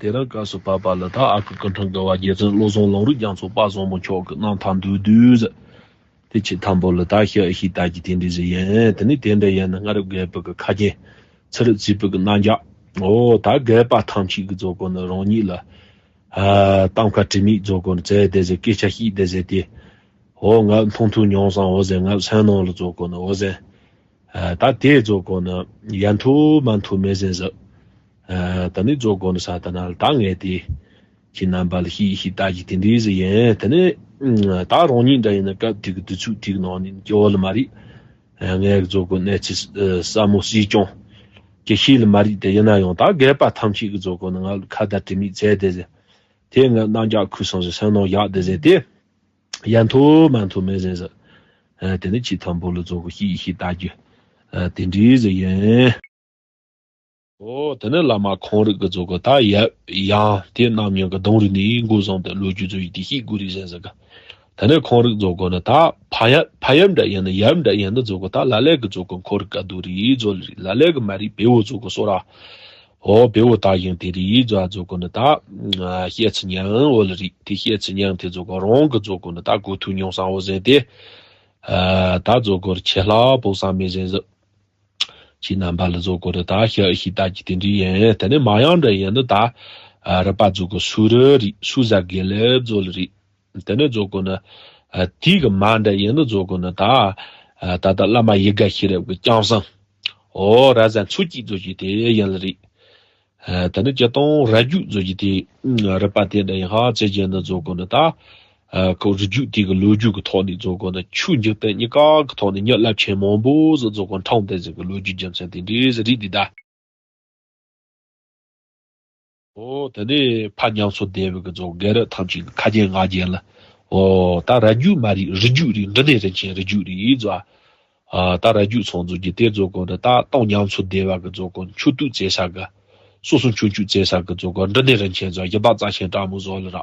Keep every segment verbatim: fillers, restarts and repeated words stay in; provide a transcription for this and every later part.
དེ་རིང་སྐབས་སུ་བབ་པ་ལ་ད་ཨ་ཁུ་སྐུ་ཕྲེང་དགུ་བ་རྗེ་བཙུན་བློ་བཟང་ལུང་རིགས་རྒྱ་མཚོ་དཔལ་བཟང་པོ་མཆོག་གི་རྣམ་ཐར་མདོར་བསྡུས་ཟེར། དེ་ཆེས་དང་པོ་ལ་ད་ཞུ་ཞུས་ལྟ་གི་དེ་འདྲ་ཟིག་ཡིན། དེ་ནས་དེ་འདྲ་ཡིན་ན་སྔ་རབས་རྒད་པོ་གི་ཁ་རྒྱན། ཚུ་རབས་རྩིས་པོ་གི་རྣམ་གཞག། འོ་ད་རྒད་པ་ཐམས་ཅད་ཀྱི་རྫོགས་སྐོར་ནི་རང་ཉིད་ལ། ཨ་གཏམ་ཁ་དྲི་མེད་རྫོགས་སྐོར་ནི་བཙལ་བསྡད་ཟེར། སྐད་ཆ་བཤད་བསྡད་ཟེར་དེ། འོ་ང་མཐོང་ཐོས་མྱོང་སོང་འོ་ཟེར། ང་སེམས་ནང་ལ་རྫོགས་སྐོར་ནི་འོ་ཟེར། ཨ་ད་དེ་རྫོགས་སྐོར་ནི་ཡ་མཐོ་མ་མཐོ་མེད་ཟེར་ཟེར། ཨ་ད་ནི་རྫོགས་སྐོར་ནི་ས་ད་ན་ད་ངས་དེ་ཁྱེད་རྣམ་པ་ལ་ཞུས་ཞུས་ལྟ་གི་དེ་འདྲ་ཟིག་ཡིན། དེ་ནས་ད་རང་ཉིད་འདྲ་ཡིན་ན་སྐབས་དེ་གི་དུས་ཚོད་དེ་གི་ནང་ནས་སྐྱོ་བོ་ལ་མ་རེད། ངས་རྫོགས་སྐོར་གནས་ཚུལ་ཟབ་མོ་སྲིད་སྐྱོང་ཀྱི་ཤེས་ལ་མ་རེད་དེ། ཡིན་ན་ཡང་ད་རྒད་པ་ཐམས་ཅད་ཀྱི་རྫོགས་སྐོར་ནི་ང་ལ་ཁ་བརྡ་དྲི་མེད་བཙལ་བསྡད་ཟེར། དེ་ང་རྣམ་གཞག་ཁུ་སང་ཟེར་སེམས་ནང་བཞག་བསྡད་ཟེར་དེ། ཡ་མཐོ་མ་མཐོ་མེད་ཟེར་ཟེར། ཨ་དེ་ནི་ཆེས་དང་པོ་ལ་རྫོགས་སྐོར་ཞུས་ཞུས་ལྟ་རྒྱུ། ཨ་དེ་འདྲ་ཟིག་ཡིན། འོ་དེ་ནི་བླ་མ་ཁོང་རིགས་ཀྱི་རྫོགས་སྐོར་ད་ཡབ་ཡང་དེ་རྣམ་གཉིས་ཀྱི་གདུང་རིགས་ནས་འགོ་བཟུང་སྟེ་ལོ་རྒྱུས་ཚོ་ཡིན་དེ་ཤེས་དགོས་རེད་ཟེར་ཟེར་གི། དེ་ནས་ཁོང་རིགས་རྫོགས་སྐོར་ནི་ད་ཕ་ཡབ་ཕ་ཡབ་འདྲ་ཡིན་ན་ཡབ་འདྲ་ཡིན་ན་རྫོགས་སྐོར་ད་ལ་ལས་ཀྱི་རྫོགས་སྐོར་ཁོང་རིགས་ག་དུ་རེད་རྫོགས་ལ་རེད། ལ་ལས་ཀྱི་མ་རེད། བེའུ་རྫོགས་སྐོར་སོ་ར། འོ་བེའུ་ད་ཡིན་དེ་རེད་རྫོགས་སྐོར་ནི་ད་བཤད་ཚུལ་མྱང་འོ་ལ་རེད། དེ་བཤད་ཚུལ་མྱང་དེ་རྫོགས་སྐོར་རང་གི་རྫོགས་སྐོར་ནི་ད་གོ་ཐོས་མྱོང་སོང་འོ་ཟེར་དེ། ད་རྫོགས་སྐོར་ཆེ་ལྷག་པོ་བསམ་མེད་ཟེར་ཟེར། ཁྱེད་རྣམ་པ་ལ་རྫོགས་སྐོར་ད་ཞུས་ཞུས་ལྟ་གི་དེ་འདྲ་ཡིན། དེ་ནས་མ་ཡང་འདྲ་ཡིན་ན་ད་རུ་པ་རྫོགས་སྐོར་སུ་རུ་རེད། སུ་ཟ་དགེ་ལེགས་རྫོགས་ལ་རེད། དེ་ནས་རྫོགས་སྐོར་ནི་དེའི་གི་མ་འདྲ་ཡིན་ན་རྫོགས་སྐོར་ནི་ད་ད་ལྟ་བླ་མ་ཡི་གེ་ཤེས་རབ་ཀྱི་ལྕམ་སྲིང་འོ་ར་ཟ་མཚོ་སྐྱིད་རྫོགས་ཀྱི་དེ་ཡིན་ལ་རེད། ཨ་དེ་ནི་སྤྱིར་བཏང་ར་རྒྱུད་རྫོགས་ཀྱི་དེ་རུ་པ་དེ་འདྲ་ཡིན་ཧ་ཙེ་ཅན་ནི་རྫོགས་སྐོར་ནི་ད། ཨ་ཁོ་ར་རྒྱུད་དེ་གི་ལོ་རྒྱུས་ཀྱི་ཐོག་ནས་རྫོགས་སྐོར་ནི་ཆོས་འཇིག་རྟེན་གཉིས་ཀ་གི་ཐོག་ནས་མི་རླབས་ཆེན་མང་པོ་ཟིག་རྫོགས་སྐོར་འཁྲུངས་བསྡད་ཟིག་གི་ལོ་རྒྱུས་རྒྱུ་མཚན་དེ་འདྲ་ཟིག་རེད་དེ་ད། འོ་དེ་ནས་ཕ་ཉམས་གསོ་བདེ་བའི་གི་རྫོགས་སྐོར་རྒན་རབས་ཐམས་ཅད་ཀྱི་ཁ་རྒྱན་ང་རྒྱན་ལ། འོ་ད་ར་རྒྱུད་མ་རེད། རི་རྒྱུད་རེད། འབྲི་ནས་རིན་ཆེན་རི་རྒྱུད་རེད་ཟེར། ཨ་ད་ར་རྒྱུད་ཚང་རྫོགས་ཀྱི་དེ་རྫོགས་སྐོར་ནི་ད་སྟོང་ཉམས་གསོ་བདེ་བ་གི་རྫོགས་སྐོར་ནི་མཆོད་བསྟོད་བྱེད་ས་གི། སོ་སོ་མཆོད་བསྟོད་བྱེད་ས་གི་རྫོགས་སྐོར་འབྲི་ནས་རིན་ཆེན་ཟེར་བཞི་པ་རྩ་ཆེན་དྲག་མོ་ཟེར་ལ་ར།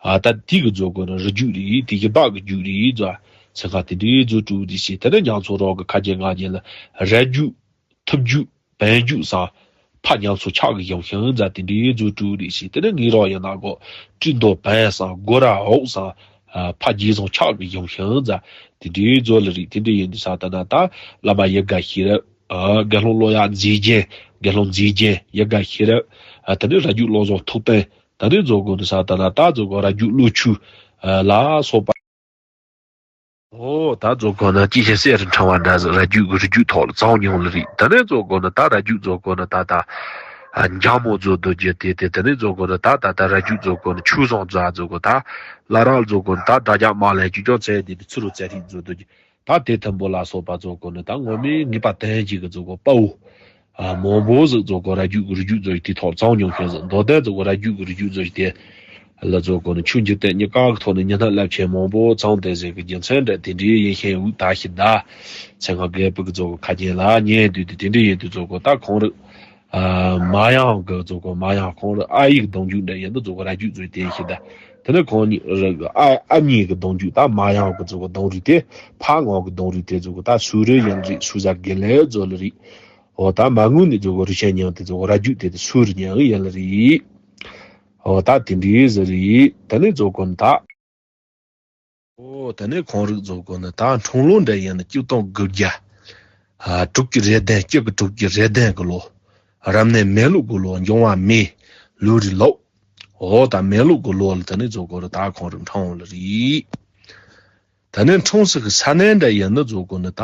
ཨ་ད་དེ་གི་རྫོགས་སྐོར་ནི་རི་རྒྱུད་རེད། དེ་བཞི་པ་གི་རྒྱུད་རེད་ཟེར། ཚེ་ཁ་དེ་འདྲའི་རྫོགས་གྲུབ་རེད་ཟེར། དེ་ནས་ཉམས་གསོ་རོགས་གི་ཁ་རྒྱན་ང་རྒྱན་ལ་ར་རྒྱུད། ཐུབ་རྒྱུད། བན་རྒྱུད་སམ། ཕ་ཉམས་གསོ་ཆག་གི་ཡོང་ཤིང་ཟེར་དེ་འདྲའི་རྫོགས་གྲུབ་རེད་ཟེར། དེ་ནས་ངེད་རང་ཡིན་ན་གོ། སྤྲིན་རྡོ་བན་སམ་སྒོ་ར་འོག་སམ། ཕ་རྗེ་བཟང་ཆག་གི་ཡོང་ཤིང་ཟེར་དེ་འདྲའི་རྫོགས་ལ་རེད། དེ་འདྲ་ཡིན་དུས་ས་ད་ན་ད་བླ་མ་ཡི་གེ་ཤེས་རབ། དགེ་སློང་བློ་ཡག་མཛེས་རྒྱན། དགེ་སློང་མཛེས་རྒྱན་ཡི་གེ་ཤེས་རབ། དེ་ནས་ར་རྒྱུད་བློ་བཟང་ཐུབ་བསྟན། དེ་ནས་རྫོགས་སྐོར་དུས་ས་ད་ན་ད་རྫོགས་སྐོར་ར་རྒྱུད་བློ་ཆོས་ལ་སོགས་པ། འོ་ད་རྫོགས་སྐོར་ནི་ཅི་བྱེད་གསེར་ཕྲེང་བ་འདྲ་ཟིག་ར་རྒྱུད་ཀྱི་རི་རྒྱུད་ཐོག་ལ་ཚང་མྱོང་ལ་རེད། དེ་ནས་རྫོགས་སྐོར་ནི་ད་ར་རྒྱུད་རྫོགས་སྐོར་ནི་ད་ད་ཨ་འཇམ་མོ་རྫོགས་རྡོ་རྗེ་དེ་དེ་དེ་ནས་རྫོགས་སྐོར་ནི་ད་ད་ད་ར་རྒྱུད་རྫོགས་སྐོར་ནི་ཆོས་བཟང་རྫོགས་སྐོར་ད་བླ་རབས་རྫོགས་སྐོར་ནི་ད་དྲ་རྒྱ་མ་ལས་ཅི་ཅོག་ཚེ་དེ་དེ་ཚུ་རུ་ཚེ་རིག་རྫོགས་རྡོ་རྗེ་ད་དེ་ཐུན་པོ་ལ་སོགས་པ་རྫོགས་སྐོར་ནི་ད་ངོ་མའི་ངེས་པ་དོན་གཅིག་གི་རྫོགས་སྐོར་དཔའ་བོ། ཨ་མང་པོ་ཟིག་རྫོགས་སྐོར་ར་རྒྱུད་ཀྱི་རི་རྒྱུད་རྫོགས་ཀྱི་དེ་ཐོག་ཚང་མྱོང་མཁན་ཟིག་མདོ་དོན་རྫོགས་སྐོར་ར་རྒྱུད་ཀྱི་རི་རྒྱུད་རྫོགས་ཀྱི་དེ་ལ་རྫོགས་སྐོར་ནི་ཆོས་འཇིག་རྟེན་གཉིས་ཀ་གི་ཐོག་ནས་མྱུར་ན་རླབས་ཆེན་མང་པོ་ཚང་བསྡད་ཟིག་གི་རྒྱུ་མཚན་འདྲ་དེ་འདྲའི་ཡིན་ཤེས་འུ་ད་ཤི་ད། ཚེ་སྔ་རྒད་པོ་གི་རྫོགས་སྐོར་ཁ་རྒྱན་ལ་ཉན་དུས་དེ་དེ་འདྲའི་ཡིན་དུས་རྫོགས་སྐོར་ད་ཁོང་རི་ཨ་མ་ཡང་གི་རྫོགས་སྐོར་མ་ཡང་ཁོང་རི་ཨ་ཡིག་གདུང་རྒྱུད་འདྲ་ཡིན་དུས་རྫོགས་སྐོར་ར་རྒྱུད་རྫོགས་དེ་ཤི་ད། དེ་ནས་ཁོང་གཉིས་རི་ཨ་ཨ་གཉིས་གི་གདུང་རྒྱུད་ད་མ་ཡང་གི་རྫོགས་སྐོར་གདུང་རུས་དེ་ཕ་ངོ་གི་གདུང་རུས་དེ་རྫོགས་སྐོར་ད་སུ་རི་ཡིན་རི་སུ་ཟ་དགེ་ལེགས་རྫོགས་ལ་རེད། འོ་ད་མ་དངུལ་ནས་རྫོགས་སྐོར་རུས་ཆེན་མྱང་དེ་རྫོགས་སྐོར་ར་རྒྱུད་དེ་དེ་སུ་རུ་མྱང་ཡིན་ལ་རེད། འོ་ད་དེ་འདྲའི་ཟི་རེད། དེ་ནས་རྫོགས་སྐོར་ནི་ད། འོ་དེ་ནས་ཁོང་རིགས་རྫོགས་སྐོར་ནི་ད་འཁྲུངས་ལོ་འདྲ་ཡིན་ན་གཅིག་སྟོང་དགུ་བརྒྱ། ཨ་དྲུག་ཅུ་རེ་བདུན་གཅིག་གི་དྲུག་ཅུ་རེ་བདུན་གི་ལོ། རབ་གནས་མེ་ལུག་གི་ལོ་འབྱུང་བ་མེ། ལུག་རི་ལོ། འོ་ད་མེ་ལུག་གི་ལོ་ལ་དེ་ནས་རྫོགས་སྐོར་རི་ད་ཁོང་རིགས་འཁྲུངས་ལ་རེད། ད་ནི་འཁྲུངས་ས་གི་ས་གནས་འདྲ་ཡིན་ན་རྫོགས་སྐོར་ནི་ད་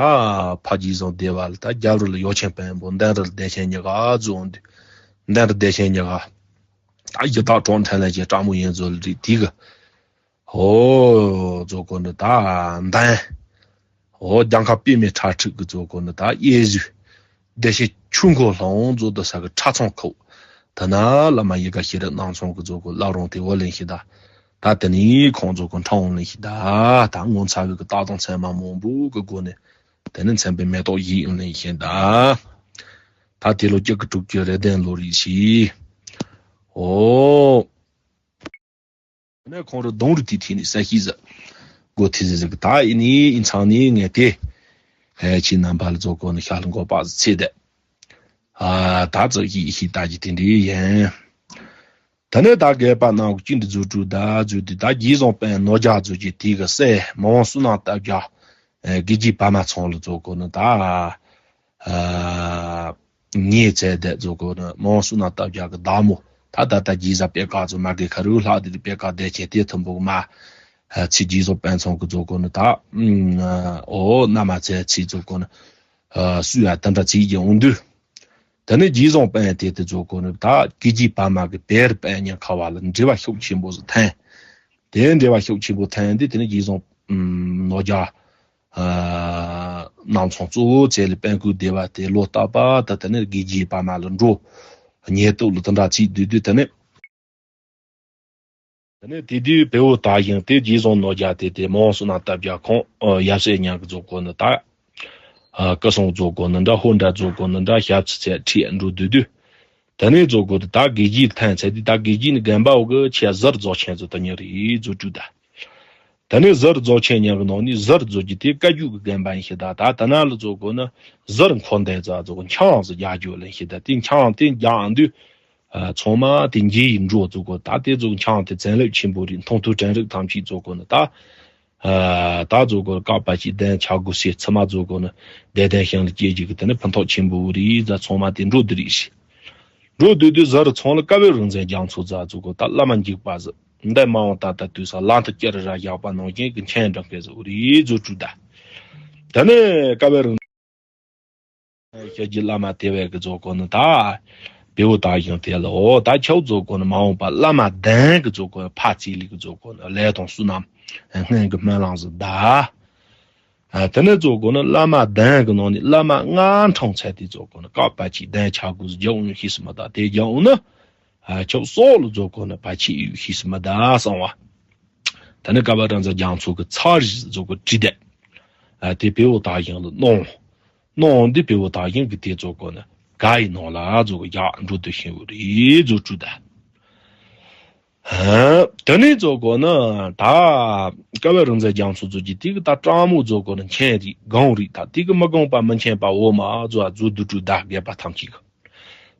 ཕ་རྗེ་བཟང་སྡེ་བ་ལ་ད་རྒྱབ་རི་ལ་ཡོ་ཆེན་དཔོན་པོ་འདན་རི་ལ་བདེ་ཆེན་ཉི་ཁ་རྫོགས་འདི། འདན་རི་བདེ་ཆེན་ཉི་ཁ། ད་ཡི་དྭགས་གྲོགས་འཕྲིན་ལས་ཀྱི་སྤྲང་མོ་ཡིན་རྫོགས་ལ་རི་དེ་གི། ཨོ་རྫོགས་སྐོར་ནི་ད་འདན། ཨོ་རྒྱལ་ཁབ་པད་མའི་ཁྲ་ཁྲིག་གི་རྫོགས་སྐོར་ནི་ད་གཡས་གཟུགས། བདེ་གཤེགས་ཆོས་འཁོར་ལྷུང་རྫོགས་འདི་ས་གི་ཁྲ་ཚང་ཁོག་ད་ན་བླ་མ་ཡི་གེ་ཤེས་རབ་སྣང་ཚང་གི་རྫོགས་སྐོར་བླ་རུང་དེ་བོ་ལེན་ཤི་ད། ད་དེ་ནས་ཁོང་རྫོགས་སྐོར་འཁྲུངས་ལེན་ཤི་ད། ད་ངོ་མཚར་བའི་གི་རྟགས་དང་མཚན་མ་མང་པོ་གི་སྒོ་ནས་དེ་ནས་མཚན་དཔེ་མེ་ཏོག་བཞི་ཡང་ལེན་ཤི་ད། ད་དེ་ལོ་གཅིག་གི་དྲུག་ཅུ་རེ་བདུན་ལོ་རེད་ཤི། ཨོ། ནས་ཁོང་རུ་གདུང་རུས་དེ་ཐིག་ནས་ས་གཤིས་ཟ། སྒོ་ཐིག་ཟ་ཟིག་ད་ཡིན་ནི་ཡིན་ཚང་ནི་ངས་དེ། ཨེ་ཁྱེད་རྣམ་པ་ལ་རྫོགས་སྐོར་ནི་ཤ་ལ་འགོ་པ་ཟི་ཚེ་དེ། ཨ་ད་ཙི་ཡིད་ཤི་ད་ཀྱི་དེ་འདྲའི་ཡིན། ད་ནི་ད་རྒས་པ་རྣམས་ཀྱིས་ཅི་འདྲ་བཟོ་དྲུག་ད་བཟོས་ཏེ། ད་རྗེ་བཟང་པན་ནོར་རྒྱ་བཟོ་གི་དེ་གི་སྲས་མི་དབང་བསོད་ནམས་སྟག་རྒྱ། ཨེ་དགེ་རྒྱས་པད་མ་ཚང་ལ་བཟོ་དགོས་ནི་ད། ཨ་ཉེ་ཚེ་བསྡད་བཟོ་དགོས་ནི་མི་དབང་བསོད་ནམས་སྟག་རྒྱ་གི་བདག་མོ། ད་ད་ལྟ་རྗེ་བཟང་པད་དཀར་ཚོ་མ་གི་ཁ་རུ་ལྷག་དེ་རུ་པད་དཀར་བསྡད་ཆེ་དེ་ཐུན་པོ་གི་མ། ཨ་ཚེ་རྗེ་བཟང་པན་ཚང་གི་བཟོ་དགོས་ནི་ད། ཨོ་ན་མ་ཚེ་ཚེ་བཟོ་དགོས་ནི། ཨ་སུ་ཡ་ད་འདྲ་ཚེ་རྒྱ་འོང་དུས། ད་ནི་རྗེ་བཟང་པན་དེ་དེ་བཟོ་དགོས་ནི་ད་དགེ་རྒྱས་པད་མ་གི་བེར་པན་ཉག་ཁ་བ་ལ་འབྲེལ་བ་ཤུགས་ཆེན་པོ་ཟིག་ཐན། དེ་འབྲེལ་བ་ཤུགས་ཆེན་པོ་ཐན་དེ་དེ་ནི་རྗེ་བཟང་ནོར་རྒྱ་ཨ་རྣམ་ཚང་གཙོ་བོ་བྱས་ལ་པན་ཀུ་སྡེ་བ་དེ་ལོ་རྟག་པ་ད་དེ་ནི་དགེ་རྒྱས་པད་མ་ལ་འགྲོ། ཉེ་དུ་ལ་དེ་འདྲ་ཚིག་བསྡུས་དུས་དེ་ནི། དེ་ནས་དེ་དུས་བེའུ་དག་ཡང་དེ་རྗེ་བཟང་ནོར་རྒྱ་དེ་དེ་མི་དབང་བསོད་ནམས་སྟག་རྒྱ་ཁོང་ཡབ་སྲས་ཉག་གི་བཟོ་དགོས་ནི་ད། སྐུ་སྲུང་བཟོ་དགོས་ནི་འདྲ་ཧོ་འདྲ་བཟོ་དགོས་ནི་འདྲ་ཞབས་ཕྱི་ཚད་ཁྲིད་འགྲོ་དུས་དུས། དེ་ནས་བཟོ་དགོས་དུས་ད་དགེ་རྒྱས་ཐན་ཚད་དེ་ད་དགེ་རྒྱས་ནི་རྒན་པའོ་གི་ཆེ་ཟུར་རྫོགས་ཆེན་བཟོ་ད་ཉེ་རེད་བཟོ་དྲུག་ད། དེ་ནས་ཟུར་རྫོགས་ཆེན་ཉག་གི་ནང་ནས་ཟུར་བཟོ་རྒྱུ་དེ་བཀའ་བརྒྱུད་ཀྱི་རྒན་པ་ཡིན་ཤེས་ད་ད་དེ་ན་ལ་བཟོ་དགོས་ནི་ཟུར་འཁོར་འདས་ཙ་བཟོ་འཆང་ཟིག་རྒྱག་རྒྱུ་ལ་ཤེས་ད་དེ་འཆང་དེ་རྒྱག་འདུས། ཚང་མ་དེ་འགྱེ་ཡི་འགྲོ་བཙུགས་གོ་ད་དེ་ཚོ་འཆང་དེ་བཙན་ལེབ་ཆེན་པོ་རེད། མཐོང་ཐོས་དྲན་རིག་ཐམས་ཅད་བཙུགས་གོ་ནི་ད། ད་བཙུགས་གོ་བཀའ་པ་ཅིག་གདན་ཆ་དགུ་སའི་ཚི་མ་བཙུགས་གོ་ནི་བདེ་ལྡན་ཞིང་ལ་སྐྱེས་རྒྱུ་གི་དེ་ནི་ཕན་ཐོགས་ཆེན་པོ་རེད། ད་ཚང་མ་དེ་འགྲོ་དེ་རེད་ཤི། འགྲོ་དུས་དུས་ཟུར་ཚང་ལ་བཀའ་བོད་རིག་འཛིན་རྒྱ་མཚོ་ཛ་བཙུགས་གོ་ད་བླ་མ་འཇིགས་པ་ཟི་འདི་མ་འོངས་ད་ལྟ་དུས་ས་ལམ་དུ་བསྐྱུར་ར་བཞག་པ་ནང་བཞིན་གི་མཁྱེན་འདྲ་མཁན་ཟི་རེད་བཙུགས་དྲུག་ད། དེ་ནི་བཀའ་བོད་རིག་ཤེས་ཀྱི་བླ་མ་དེ་བས་ཀྱི་རྫོགས་སྐོར་ནི་ད། བེའུ་དག་ཞིང་དེ་ལ་འོ་ད་ཁྱོད་རྫོགས་སྐོར་ནི་མ་འོངས་པ་བླ་མ་གདན་གྱི་རྫོགས་སྐོར་ཕ་ཚིག་ལི་གི་རྫོགས་སྐོར་ནི་ལས་དང་བསོད་ནམས་སྔོན་གྱི་སྨོན་ལམ་ཟིག་གདའ། དེ་ནས་རྫོགས་སྐོར་ནི་བླ་མ་གདན་གྱི་ནང་ནས་བླ་མ་ལྔ་འཕྲང་ཚད་དེ་རྫོགས་སྐོར་ནི་བཀའ་པ་ཅིག་གདན་ཆ་དགུ་ཟིག་རྒྱབ་འོང་ཤེས་སུ་མི་ད་དེ་རྒྱབ་འོང་ནི། ཁྱོད་སྲོག་ལ་རྫོགས་སྐོར་ནི་ཕ་ཆེ་ཡོད་ཤེས་སུ་མི་ད་གསང་བ། དེ་ནས་བཀའ་བབས་རིག་འཛིན་རྒྱ་མཚོ་གི་ཚར་བཞི་རྫོགས་སྐོར་བྲིས་ཏེ། དེ་བེའུ་དག་ཞིང་ལ་གནང་། གནང་འདི་བེའུ་དག་ཞིང་གི་དེ་རྫོགས་སྐོར་ནི་ག་ཡི་ནང་ལ་རྫོགས་སྐོར་རྒྱག་འགྲོ་དུ་ཤིང་བུ་རེད་རྫོགས་སྤྲུལ་ད། དེ་ནས་རྫོགས་སྐོར་ནི་ད་བཀའ་བབས་རིག་འཛིན་རྒྱ་མཚོ་རྫོགས་ཀྱི་དེ་གི་ད་སྤྲང་མོ་རྫོགས་སྐོར་ནི་མཁྱེན་རིག་གང་རིག་ད་དེ་གི་མི་གང་པ་མི་མཁྱེན་པ་འོ་མ་རྫོགས་རྫོགས་དུ་སྤྲུལ་ད་རྒས་པ་ཐམས་ཅད་གི།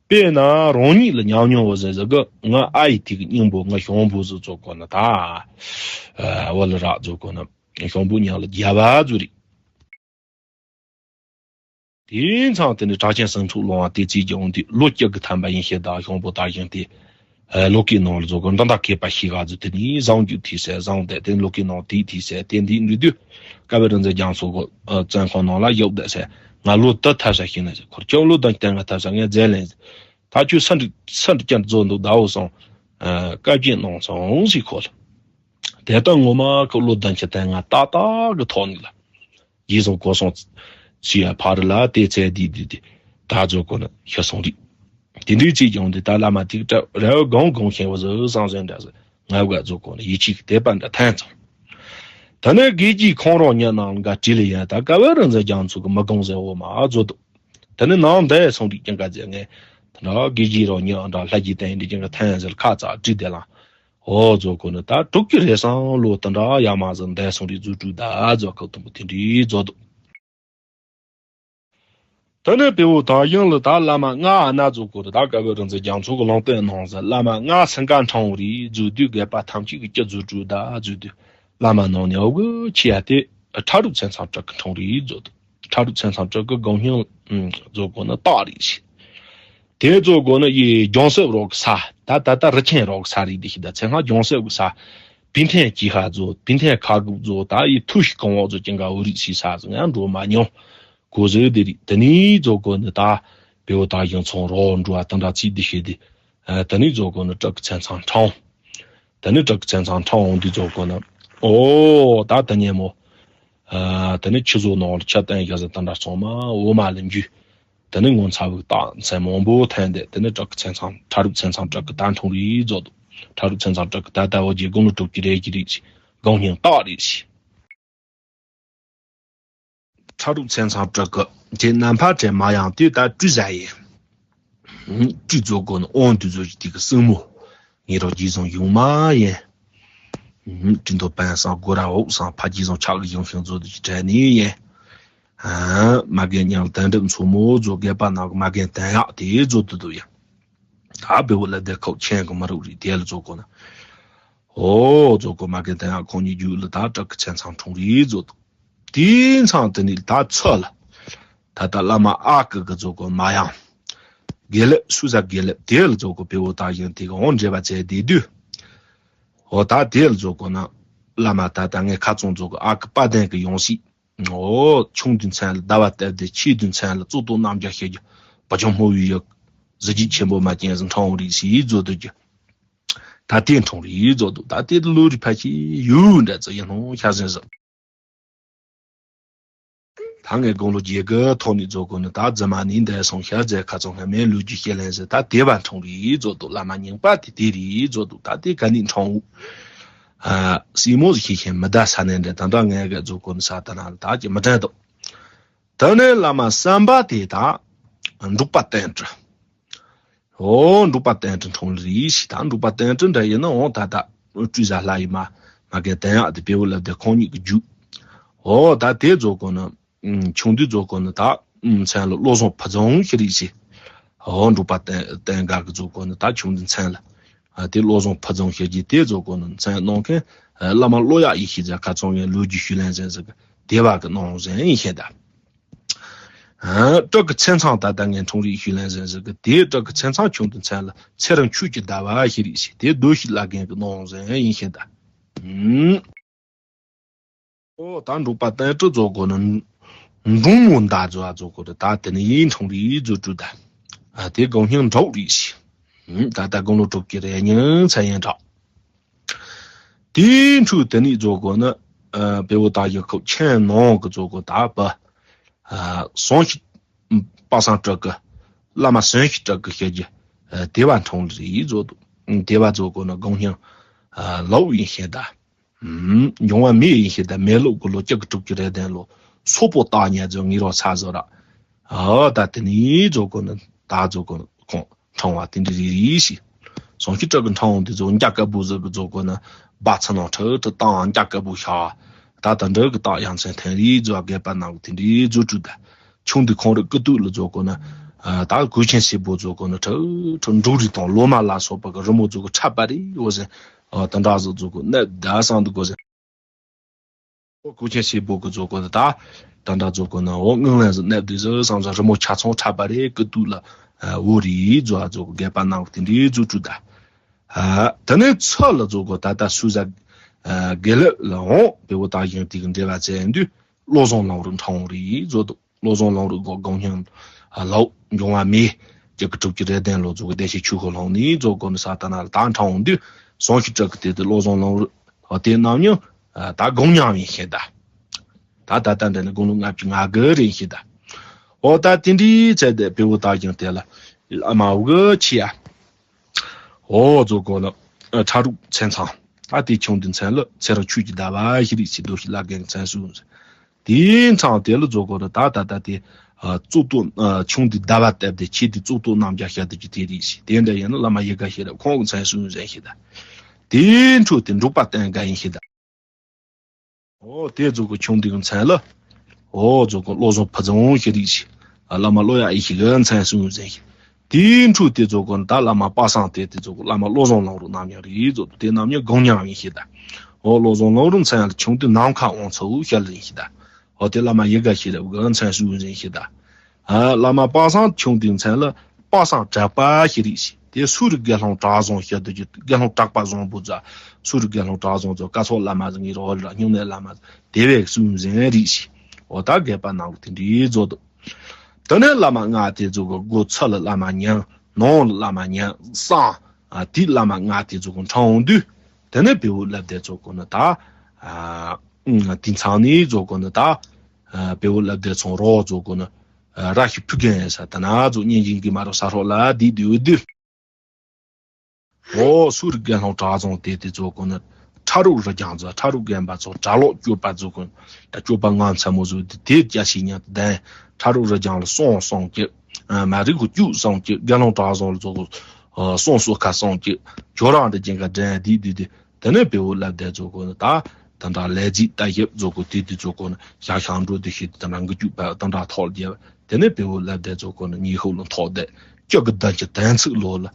དཔེར་ན་རང་ཉིད་ལ་ཉམས་མྱོང་བ་ཟེར་ཟེར་གི་ང་ཨ་ཡི་དེ་གི་སྙིང་པོ་ང་ཞང་པོ་ཟིག་རྫོགས་སྐོར་ནི་ད། ཨ་བ་ལ་རག་རྫོགས་སྐོར་ནི་ཞང་པོ་ཉག་ལ་རྒྱ་བ་ཟིག་རེད། དེ་མཚང་དེ་ནི་གྲགས་ཆེན་སེང་ཕྲུག་ལོང་བ་དེ་ཚེ་ཀྱང་དེ་ལོ་བཅུ་གི་ཐམ་པ་ཡིན་ཤེས་ད་ཞང་པོ་དག་ཞིང་དེ། ལོ་ཀའི་ནང་ལ་རྫོགས་སྐོར་འདི་འདྲ་མཁས་པ་ཤེས་ག་ཟིག་དེ་ནི་བཟང་རྒྱུ་ཐོས་ཟེར་བཟང་བསྡད་དེ་ལོ་ཀའི་ནང་དེ་ཐོས་ཟེར་དེ་འདི་འདྲི་དུས། བཀའ་བབས་རིག་འཛིན་རྒྱ་མཚོ་གི་བཙོན་ཁང་ནང་ལ་བཞུགས་བསྡད་ཟེར། ང་ལོ་དུ་ཐར་ས་ཤེས་ན་ཟེར་ཁོར་ཁྱོད་ལོ་དུ་བསྟན་ང་ཐར་ས་ངས་མཛད་ལན་ཟེར། ད་ཁྱོད་སུ་འདྲི་སུ་འདྲི་ཀྱང་རྫོགས་འདུག་ཟླ་འོ་སོང་། བཀའ་བཀྱོན་གནང་སོང་ཟེར་ཁོ་ལ། དེ་ལྟར་ངོ་མ་ཁོ་ལོ་བདུན་ཅུ་དང་ལྔ་ཏག་ཏག་གི་ཐོག་ནས་ལ། རྗེ་བཟང་གོ་སོང་ཚུལ་ཡ་ཕ་རི་ལ་དེ་ཚེ་འདི་འདི་དེ་ད་རྫོགས་སྐོར་ནི་ཤི་སོང་རིག་དེ་འདྲའི་ཚིག་ཀྱང་འདི་ད་བླ་མ་ཐིག་བྲལ་རལ་གང་གང་ཤེས་བ་ཟོ་བསམ་བཟོད་འདྲ་ཟེར་ང་བ་རྫོགས་སྐོར་ནི་ཡིད་ཆེས་ཀྱི་དད་པ་འདྲ་ཐན་ཚང་། ད་ནི་དགེ་རྒྱས་ཁོང་རང་ཉིད་ནང་འགའ་བྲིས་ལ་ཡ་ད་བཀའ་བབས་རིག་འཛིན་རྒྱ་མཚོ་གི་མི་གང་ཟེར་འོ་མ་རྫོགས་འདུག་ད་ནི་ནང་འདས་སོང་རིག་ཀྱང་འགའ་ཟེར་ངས་ད་ནི་དགེ་རྒྱས་རང་ཉིད་འདྲ་ལྷ་རྒྱས་བསྟན་འདི་ཀྱང་གི་ཐན་ཟེར་ཁ་ཙག་བྲིས་དེ་ལ། ཨོ་རྫོགས་སྐོར་ནི་ད་དྲུག་གི་རེ་སང་ལོ་དུ་འདྲ་ཡ་མ་ཟིན་འདས་སོང་རིག་རྫུ་དྲུག་ད་རྫོགས་སྐོར་དུམ་བུ་དེ་འདྲའི་རྫོགས་འདུག་ད་ནི་བེའུ་དག་ཞིང་ལ་ད་བླ་མ་ལྔ་ཨ་ན་རྫོགས་སྐོར་ད་བཀའ་བབས་རིག་འཛིན་རྒྱ་མཚོ་གི་ལུང་བསྟན་གནང་ཟེར་བླ་མ་ལྔ་སེང་ག་འཕྲང་རིག་རྫུ་དུས་རྒས་པ་ཐམས་ཅད་ཀྱི་སྐྱི་རྫུ་དྲུག་ད་རྫུ་དུས་བླ་མ་ནང་ནས་འོ་གི་ཆི་ཡ་དེ་ཁྲ་རུ་མཚན་མཚམས་དྲུག་གི་འཕྲང་རིག་རྫོགས་འདུག་ཁྲ་རུ་མཚན་མཚམས་དྲུག་གི་སྒང་སྙིང་རྫོགས་སྐོར་ནི་སྟག་རིག་ཞིག་དེ་ཚོ་དགོས་ན་ཡི་ལྗོངས་གསེབ་རོགས་ས་ད་ད་ལྟ་རི་ཆེན་རོགས་ས་རིགས་འདི་ཤི་ད་ཚེ་སྔ་ལྗོངས་གསེབ་གི་ས་བི་འཐེན་ཀྱི་ཧ་ཛོ་བི་འཐེན་ཁ་གུབ་ཛོ་ད་ཡི་ཐུ་ཤི་གང་བོ་ཛོ་ཅན་ག་འུ་རིགས་སི་ས་ཟིག་ཡང་འགྲོ་མ་མྱོང་གོ་ཟེར་དེ་རིགས་དེ་ནི་ཛོ་དགོས་ནི་ད་བེའུ་ད་ཡང་ཚོང་རོགས་འགྲོ་བ་ད་འདྲ་ཚིག་འདི་ཤི་དེ་དེ་ནི་ཛོ་དགོས་ནི་བྲག་གི་མཚན་མཚམས་ཁྲང་དེ་ནི་བྲག་གི་མཚན་མཚམས་ཁྲང་འོང་དུས་ཛོ་དགོས་ནི་ཨོ་ད་ད་ཉེ་མོ། ཨ་དེ་ནས་ཆུ་བཟོ་ནང་ལ་ཆ་བརྟན་བཞག་ཟིན་དེ་འདྲ་ཚང་མ་འོ་མ་ལ་འཇུས། དེ་ནས་ངོ་མཚར་བའི་རྟགས་མཚན་མང་པོ་ཐོན་ཏེ་དེ་ནས་བྲག་གི་མཚན་མཚམས་ཁྲ་རུ་མཚན་མཚམས་བྲག་གི་ད་འཕྲང་རིག་རྫོགས་འདུག་ཁྲ་རུ་མཚན་མཚམས་བྲག་གི་ད་ལྟ་བ་རྗེ་དགུང་ལོ་དྲུག་ཅུ་རེ་གཅིག་རེ་གཅིག་སྒང་སྙིང་སྟག་རིག་ཞིག་ཁྲ་རུ་མཚན་མཚམས་བྲག་གི་དེ་རྣམ་པ་དྲན་མ་ཡང་དེ་ལྟར་སྤྲུལ་ཟ་ཡིན། སྤྲུལ་རྫོགས་དགོས་ནི་དབང་དུ་རྫོགས་ཀྱི་དེ་གི་སྲིང་མོ། ངེད་རང་རྗེ་བཟང་ཡུང་མ་ཡིན། ཧུམ། དྲིན་དུ་དཔལ་བཟང་སྒོ་ར་འོག་བཟང་ཕ་རྗེ་བཟང་ཕྱག་གི་ཡང་ཤིང་མཛོད་དུ་གྲལ་ནས་ཡིན། ཨ། མ་རྒན་མཉམ་དན་གྲུབ་མཚོ་མོ་མཛོད་རྒད་པ་ནང་གི་མ་རྒན་དན་ཡག་དེ་མཛོད་དུ་འདུག་ཡ། ད་བེའུ་ལ་དེ་ཁོག་ཆེན་གི་མི་རུག་རེད། དེ་ལ་རྫོགས་གོ་ན། ཨོ་རྫོགས་གོ་མ་གི་དན་ཡག་ཁོང་གཉིས་རྒྱུད་ལ་ད་བྲག་གི་ཚན་ཚང་འཁྲུངས་རེད་རྫོགས་འདུག་དེའི་མཚམས་དེ་ནས་ད་ཚུར་ལ། ད་ལྟ་བླ་མ་ཨ་ཀི་གི་རྫོགས་གོ་མ་ཡང་། དགེ་ལེགས་སུ་ཟ་དགེ་ལེགས་དེ་ལ་རྫོགས་གོ་བེའུ་ད་གཞན་དེ་གི་འོང་འདྲེས་པ་བྱས་དེ་དུས། ཨོ་ད་དེ་ལ་རྫོགས་གོ་ན། བླ་མ་ད་ལྟ་ངས་ཁ་ཚོན་རྫོགས་གོ་ཨ་ཀི་དཔལ་ལྡན་གི་ཡང་སྲིད། ཨོ་ཆུང་དུས་མཚན་ལ་ཟླ་བ་བཏབ་སྟེ་ཆེ་དུས་མཚན་ལ་གཙུག་ཏོར་རྣམ་རྒྱལ་ཞེས་བརྒྱུད་བ་ཅུང་སྨོ་བའི་ཡུལ། གཟི་བརྗིད་ཆེན་པོ་མ་ཅན་ཟིག་འཁྲུངས་རེད་ཟེར་རྫོགས་འདུག་རྒྱུ། ད་དེ་འཁྲུངས་རེད་རྫོགས་འདུག་ད་དེ་ལོ་རེ་ཕལ་ཆེར་ཡུན་འདྲ་ཙི་ཡིན་ནོ་ཤ་ཟན་ཟིག་ད་ངས་དགུང་ལོ་བརྒྱད་དགུ་ཐོག་ནས་རྫོགས་གོ་ནི་ད་རྫུན་མ་ནི་འདས་སོང་ཤ་ཟན་ཁ་ཚོན་སྔ་མའི་ལོ་རྒྱུས་བཤད་ལན་ཟིག་ད་དེ་བ་འཁྲུངས་རེད་རྫོགས་འདུག་བླ་མ་རྙིང་པ་དེ་དེ་རེད་རྫོགས་འདུག་ད་དེ་ག་ནས་འཁྲུངས། ཨ་སྲས་མོ་ཟིག་ཤེས་ཤེས་མི་ད་ས་ནས་འདྲ་ད་འདྲ་ངས་ག་རྫོགས་གོ་ནི་ས་ད་ན་ད་ཅི་མི་དྲན་འདུག་དེ་ནས་བླ་མ་གསུམ་པ་དེ་དང་འབྲུག་པ་བསྟན་དྲི། ཨོ་འབྲུག་པ་བསྟན་དྲི་འཁྲུངས་ལེ་རེད་ཞེས་ད་འབྲུག་པ་བསྟན་དྲི་འདྲ་ཡིན་ན་འོང་ད་ད་སྤྲུལ་བཟའ་ལྷ་ཡི་མ་མ་གའི་བསྟན་ཡག་དེ་བེའུ་ལབ་དེ་ཁོང་གཉིས་ཀྱི་རྒྱུད། ཨོ་ད་དེ་རྫོགས་གོ་ན་ཆུང་དུས་རྫོགས་གོ་ན་ད་མཚན་ལ་བློ་བཟང་ཕུན་ཚོགས་ཞེས་རེད་ཞེས། ཨོ་འབྲུག་པ་བསྟན་བསྟན་དགའ་གི་རྫོགས་གོ་ན་ད་ཆུང་དུས་མཚན་ལ། ཨ་དེ་བློ་བཟང་ཕུན་ཚོགས་ཞེས་ཀྱི་དེ་རྫོགས་གོ་ན་མཚན་གནང་མཁན་བླ་མ་བློ་ཡག་ཡེ་ཤེས་རྫ་ཁ་ཚང་ཡན་ལོ་རྒྱུས་ཞུས་ལན་ཟན་ཟིག་གི་དེ་བ་གི་གནང་ཟན་ཡིན་ཤེས་ད། ཨ་བྲག་གི་ཚན་ཚང་ད་ལྟ་ངས་འཁྲུངས་རིགས་ཞུས་ལན་ཟན་ཟིག་གི་དེ་བྲག་གི་ཚན་ཚང་ཆུང་དུ་མཚན་ལ་ཚེ་རིང་ཆོས་ཀྱི་ཟླ་བ་ཞེས་རིགས་ཤིག་དེ་རྡོ་ཞིག་བླ་རྒན་གི་གནང་ཟན་ཡིན་ཤེས་ད། ཨུམ། ཨོ་ད་འབྲུག་པ་བསྟན་དྲི་རྫོགས་གོ་ན་འབྲུག་མོ་མདའ་རྫོགས་རྫོགས་གོ་ད་ད་དེ་ནས་ཡིན་འཁྲུངས་རིགས་རྫོགས་གྲུ་ད། ཨ་དེ་གང་སྙིང་འགྲོགས་རིགས་ཤིག་ད་ལྟ་དགུང་ལོ་དྲུག་གི་རེ་ཉིན་ཚ་ཡན་གྲགས། དེའི་འཕྲོས་དེ་ནས་རྫོགས་གོ་ན། ཨ་བེའུ་ད་ཡི་ཁོ་ཆེན་ནང་གི་རྫོགས་གོ་ད་པ། ཨ་ཟོང་ཞིག་པ་སངས་སྤྲུལ་གི། བླ་མ་ཟོང་ཞིག་སྤྲུལ་གི་ཞེས་ཀྱི། ཨ་དེ་བ་འཁྲུངས་ལེ་རེད་རྫོགས་འདུག་དེ་བ་རྫོགས་གོ་ན་དགུང་སྙིང་། ཨ་ལོ་ཡིན་ཤེས་ད། ཨུམ། འབྱུང་བ་མེ་ཡིན་ཤེས་ད་མེ་ལོ་དགུ་ལོ་གཅིག་གི་དྲུག་ཅུ་རེ་བདུན་ལོ། སོག་པོ་སྟག་ཉ་རྫོགས་ངེད་རོགས་ཚ་བཟོ་ར། ཨ་ད་དེ་ནས་རྫོགས་གོ་ན་ད་རྫོགས་གོ་ན་ཁོང་། འཁྲུངས་པ་དེ་འདྲ་རེད་རེད་ཞེས། ཟོང་ཞིག་སྤྲུལ་གི་འཁྲུངས་འོང་དུས་རྫོགས་འཇའ་དཀར་པོ་ཟེར་གི་རྫོགས་གོ་ན། སྦ་ཚ་ནང་ཁྲི་ཁྲི་བཏང་འཇའ་དཀར་པོ་ཤར། ད་ད་འདྲ་གི་རྟགས་ཡ་མཚན་ཐོན་རེད་རྫོགས་རྒས་པ་རྣམས་ཀྱི་དེ་འདྲའི་རྫོགས་གྲུབ་ད། ཆུང་དུས་ཁོང་རི་སྐུ་སྟོད་ལ་རྫོགས་གོ་ན། ད་གོས་ཆེན་སེར་པོ་རྫོགས་གོ་ན་ཁྲི་ཁྲི་འབྲུག་རིས་དང་ལོ་མ་ལ་སོགས་པ་གི་རི་མོ་རྫོགས་གོ་ཁྲ་པ་རེད་འོ་ཟེར། ད་འདྲ་ཟིག་རྫོགས་གོ་ན་ད་སང་དུ་གོ་ཟེར། ཨོ་གོས་ཆེན་སེར་པོ་གི་རྫོགས་གོ་ན་ད། ད་འདྲ་རྫོགས་གོ་ན་འོ་སྔོན་ལན་ཟིག་ནབ་དུས་ཟིག་བསམ་ཟིག་རི་མོ་ཆ་ཚང་ཁྲ་པ་རེད་སྐུ་སྟོད་ལ། འོ་རེད་རྫོགས་རྫོགས་གོ་རྒས་པ་རྣམས་དེ་འདྲའི་རྫོགས་གྲུབ་ད། དེ་ནས་ཚུར་ལ་རྫོགས་གོ་ད་ལྟ་སུ་ཟ། དགེ་ལེགས་ལ་འོང་བེའུ་ད་གཞན་དེ་གི་འབྲེལ་བ་བཙལ་དུས་བློ་བཟང་ལམ་རིམ་འཁྲུངས་རེད་རྫོགས་འདུག་བློ་བཟང་ལམ་རིམ་གོ་གང་སྙིང་། ལོ་འབྱུང་བ་མེ། གཅིག་གི་དྲུག་ཅུ་རེ་བདུན་ལོ་རྫོགས་གོ་བདེ་གཤེགས་ཆོས་འཁོར་ལྷུང་ནས་རྫོགས་གོ་ནི་ས་ད་ན་ལ་ད་འཁྲུངས་འོང་དུས་ཟོང་ཞིག་སྤྲུལ་གི་དེ་དུས་བློ་བཟང་ལམ་རིམ་དེ་རྣམས་ཉིད། ད་དགུང་ཉམས་ཡིན་ཤེས་ད། ད་ད་ལྟ་འདི་ནི་དགུང་ལོ་ལྔ་བཅུ་ང་དགུ་རེད་ཤེས་ད། འོ་ད་དེ་འདྲའི་ཚེ་འདི་བེའུ་ད་ཀྱང་དེ་ལ། ཨ་མ་འུ་གི་ཆི་ཡ། འོ་རྫོགས་གོ་ལ། ཁྲ་རུག་ཚན་ཚང་། ད་དེ་ཆུང་དུས་མཚན་ལ་ཚེ་རིང་ཆོས་ཀྱི་ཟླ་བ་ཞིག་རེད་ཅེས་རྡོ་ཞིག་བླ་རྒན་མཚན་གསོལ། དེའི་མཚམས་དེ་ལ་རྫོགས་གོ་ལ་ད་ད་ད་དེ། གཙུག་ཏོར་ཆུང་དུས་ཟླ་བ་བཏབ་སྟེ་ཆེ་དུས་གཙུག་ཏོར་རྣམ་རྒྱལ་ཤར་དུས་ཀྱི་དེ་རེད་ཅེས་དེ་འདྲ་ཡིན་ན་བླ་མ་ཡི་ག་ཤེས་རབ་ཁོང་གི་མཚན་གསོལ་ཟེར་ཤེས་ད། དེའི་འཕྲོས་དེ་འབྲུག་པ་བསྟན་དགའ་ཡིན་ཤེས་ད། ཨོ་དེ་རྫོགས་གོ་ཆུང་དུས་ཀྱི་མཚན་ལ། ཨོ་རྫོགས་གོ་བློ་བཟང་ཕུན་ཚོགས་ཞེས་རིགས་ཤིག་བླ་མ་བློ་ཡག་ཡེ་ཤེས་ཀྱི་མཚན་གསོལ་ཟེར་ཤིག་དེའི་འཕྲོས་དེ་རྫོགས་གོ་ད་བླ་མ་པ་སངས་དེ་དེ་རྫོགས་གོ་བླ་མ་བློ་བཟང་ལམ་རིམ་རྣམ་གཉིས་རེད་རྫོགས་དེ་རྣམ་གཉིས་དགུང་ཉམས་ཡིན་ཤེས་ད། ཨོ་བློ་བཟང་ལམ་རིམ་མཚན་ལ་ཆུང་དུས་ནམ་མཁའ་དབང་ཕྱུག་ཞལ་ཡིན་ཤེས་ད། ཨོ་དེ་བླ་མ་ཡི་ག་ཤེས་རབ་ཀྱི་མཚན་གསོལ་ཟེར་ཤེས་ད། བླ་མ་པ་སངས་ཆུང་དུས་མཚན་ལ་པ་སངས་གྲགས་པ་ཞེས་རིགས་ཤིག་དེ་སུ་རི་དགེ་སློང་གྲགས་བཟང་ཞེས་དུ་ཀྱི་དགེ་སློང་གྲགས་པ་བཟང་པོ་ཛ། སུ་རི་དགེ་སློང་གྲགས་བཟང་ཛ་བཀའ་ཚོགས་བླ་མ་ཟེར་ངེས་རོགས་རི་ར་སྨྱུང་གནས་བླ་མ་དེ་བས་གསུམ་ཟན་རིགས་ཤིག་འོ་ད་རྒས་པ་ནང་གི་དེ་འདྲའི་རྫོགས་འདུག་དེ་ནས་བླ་མ་ལྔ་དེ་ཚོ་གི་སྒོ་ཚུལ་ལ་བླ་མ་ཉང་ནང་ལ་བླ་མ་ཉང་སང་དེའི་བླ་མ་ལྔ་དེ་ཚོ་གི་འཕྲང་འོང་དུས་དེ་ནས་བེའུ་བླ་བདེ་ཚོ་གི་ནི་ད། དེ་ཚང་ནས་རྫོགས་གི་ནི་ད། བེའུ་བླ་བདེ་ཚང་རོགས་རྫོགས་གི་ནི། ར་ཤི་ཕུ་གན་ས་ད་ན་རྫོགས་གཉན་ཅིང་གི་མ་རོ་ས་རོགས་ལ་དེ་དུས་དུས། ཨོ་སུ་རི་དགེ་སློང་གྲགས་བཟང་དེ་དེ་ཚོ་གོ་ན་ཁྲ་རུག་རི་རྒྱང་ཚོ་ཁྲ་རུག་རྒན་པ་ཚོ་གྲྭ་ལོག་སྐྱོབ་པ་ཚོ་གོ་ད་སྐྱོབ་པ་ངན་ཚ་མོ་ཚོ་དེ་དེ་རྒྱ་ཤི་ཉག་དན་ཁྲ་རུག་རི་རྒྱང་ལ་སོང་སོང་ཀྱི་མ་རིག་གོ་བཅུག་སོང་ཀྱི་དགེ་སློང་གྲགས་བཟང་ལ་ཚོ་གོ་སོང་སོ་ཁ་སོང་ཀྱི་ཇོ་རང་དེ་རྒྱན་ག་དྲན་དེ་དེ་དེ་དེ་ནས་བེའུ་བླ་བདེ་ཚོ་གོ་ན་ད་ད་འདྲ་ལས་རྫིག་ལྟ་ཞིབ་ཚོ་གོ་དེ་དེ་ཚོ་གོ་ན་ཞག་ཞག་འགྲོ་དེ་ཤི་དེ་ད་འདྲ་འགུལ་བཅུག་པ་ད་འདྲ་ཐོག་རྒྱབ་དེ་ནས་བེའུ་བླ་བདེ་ཚོ་གོ་ན་ཉི་ཤུ་ལ་ཐོག་དེ་སྐྱོ་གི་ད་ཅི་དན་ཚིག་ལོ་ལ།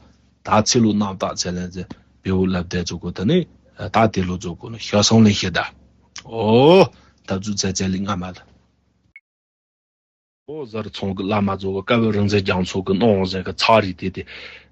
ད་ཚེ་ལོ་རྣམ་དག་ཚེ་ལེན་ཟེར་བེའུ་ལབ་བསྡད་ཚོ་གོ། ད་ནི་ད་དེ་ལོ་ཚོ་གོ་ནི་ཤ་སོང་ལེན་ཤེས་ད། ཨོ། ད་ཚུ་ཚེ་ཚེ་ལི་ང་མ་ལ། ཨོ་ཟེར་ཚོང་གི་བླ་མ་ཚོ་གི་བཀའ་བོད་རིག་འཛིན་རྒྱ་མཚོ་གི་གནང་ཟེར་གི་ཚ་རི་དེ་དེ།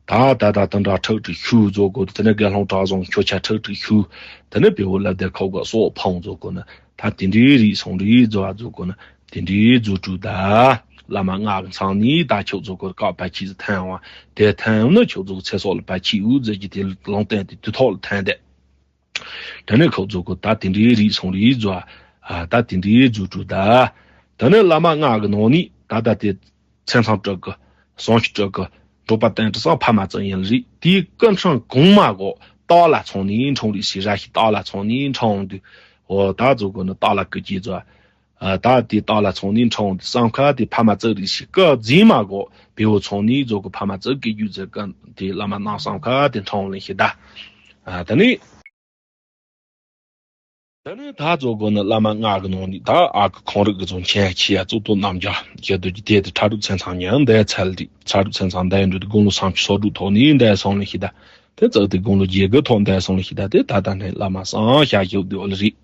ད་ད་ད་དུ་འདྲ་ཁྲག་ཁྲིག་ཤུ་ཚོ་གོ། དེ་ནི་དགེ་སློང་གྲྭ་བཟང་ཁྱོ་ཆ་ཁྲག་ཁྲིག་ཤུ། དེ་ནི་བེའུ་ལབ་བསྡད་ཁོག་ག་སོག་ཕང་ཚོ་གོ་ནི། ད་དེ་འདྲའི་རིགས་སོང་རིགས་ཚོ་ཨ་ཚོ་གོ་ནི། དེ་འདྲའི་རྫུ་འཕྲུལ་ད། བླ་མ་ང་གི་མཚང་ནི་ད་ཁྱོད་ཚོ་གོ་བཀག་པ་ཁྱི་ཚོ་ཐན་བ། དེ་ཐན་ནི་ཁྱོད་ཚོ་གི་ཚེ་སྲོག་ལ་པ་ཁྱི་འུ་ཟེར་གྱི་དེ་ལུང་བསྟན་དེ་དུས་ཐོག་ལ་ཐན་དེ། དེ་ནས་ཁོ་ཚོ་གོ་ད་དེ་འདྲའི་རིགས་སོང་རིགས་ཚོ་ཨ། ད་དེ་འདྲའི་རྫུ་འཕྲུལ་ད། དེ་ནས་བླ་མ་ང་གི་ནང་ནི་ད་ད་དེ། མཚན་མཚམས་སྤྲོད་གི། ཟངས་ཤིག་སྤྲོད་གི། འབྲོག་པ་བསྟན་དྲི་སང་ཕ་མ་ཙང་ཡིན་རིགས་དེའི་སྐུ་འཕྲེང་གོང་མ་གོ། སྟག་ལ་ཚོང་ནི་འཕྲང་རིགས་ཤིག་ར་ཤི་སྟག་ལ་ཚོང་ནི་འཕྲང་འོང་དུས། འོ་ད་ཚོ་གོ་ནི་སྟག་ལ་ཀི་ཀྱི་ཚོ། ཨ་ད་དེ་སྟག་ལ་ཚོང་ནི་འཕྲང་འོང་དུས་བསམ་ཁ་དེ་ཕ་མ་ཙག་རིགས་ཤིག་སྐུ་རྫིང་མ་གོ། བེའུ་ཚོང་ནི་ཚོ་གོ་ཕ་མ་ཙག་ཀི་རྒྱུ་ཚེ་ཀ་དེ་བླ་མ་ནང་བསམ་ཁ་དེ་འཕྲང་ལེན་ཤིག་ད། ཨ་ད་ནི། ད་ནི་ད་ཚོ་གོ་ནི་བླ་མ་ང་གི་ནང་ནི་ད་ཨ་ཁུ་ཁོང་རིག་གི་ཚོ་མཁྱེན་ཁྱི་ཡ་གཙུག་ཏོར་རྣམ་རྒྱལ་ཞེས་དུ་ཀྱི་དེ་དེ་ཁྲ་རུ་མཚན་ཚང་ཉན་འདའི་ཚལ་རིགས་ཁྲ་རུ་མཚན་ཚང་འདའི་འགྲོ་དུ་དགུང་ལོ་སུམ་ཅུ་སོ་དྲུག་ཐོག་ནི་འདའི་སོང་ལེ་ཤི་ད། དེ་ཙག་དེ་དགུང་ལོ་བརྒྱད་དགུ་ཐོག་འདའི་སོང་ལེ་ཤི་ད། དེ་ད་ད་ནི་བླ་མ་སང་ཤ་ཞིག་དུ་ཨོ་ལེ་རིགས།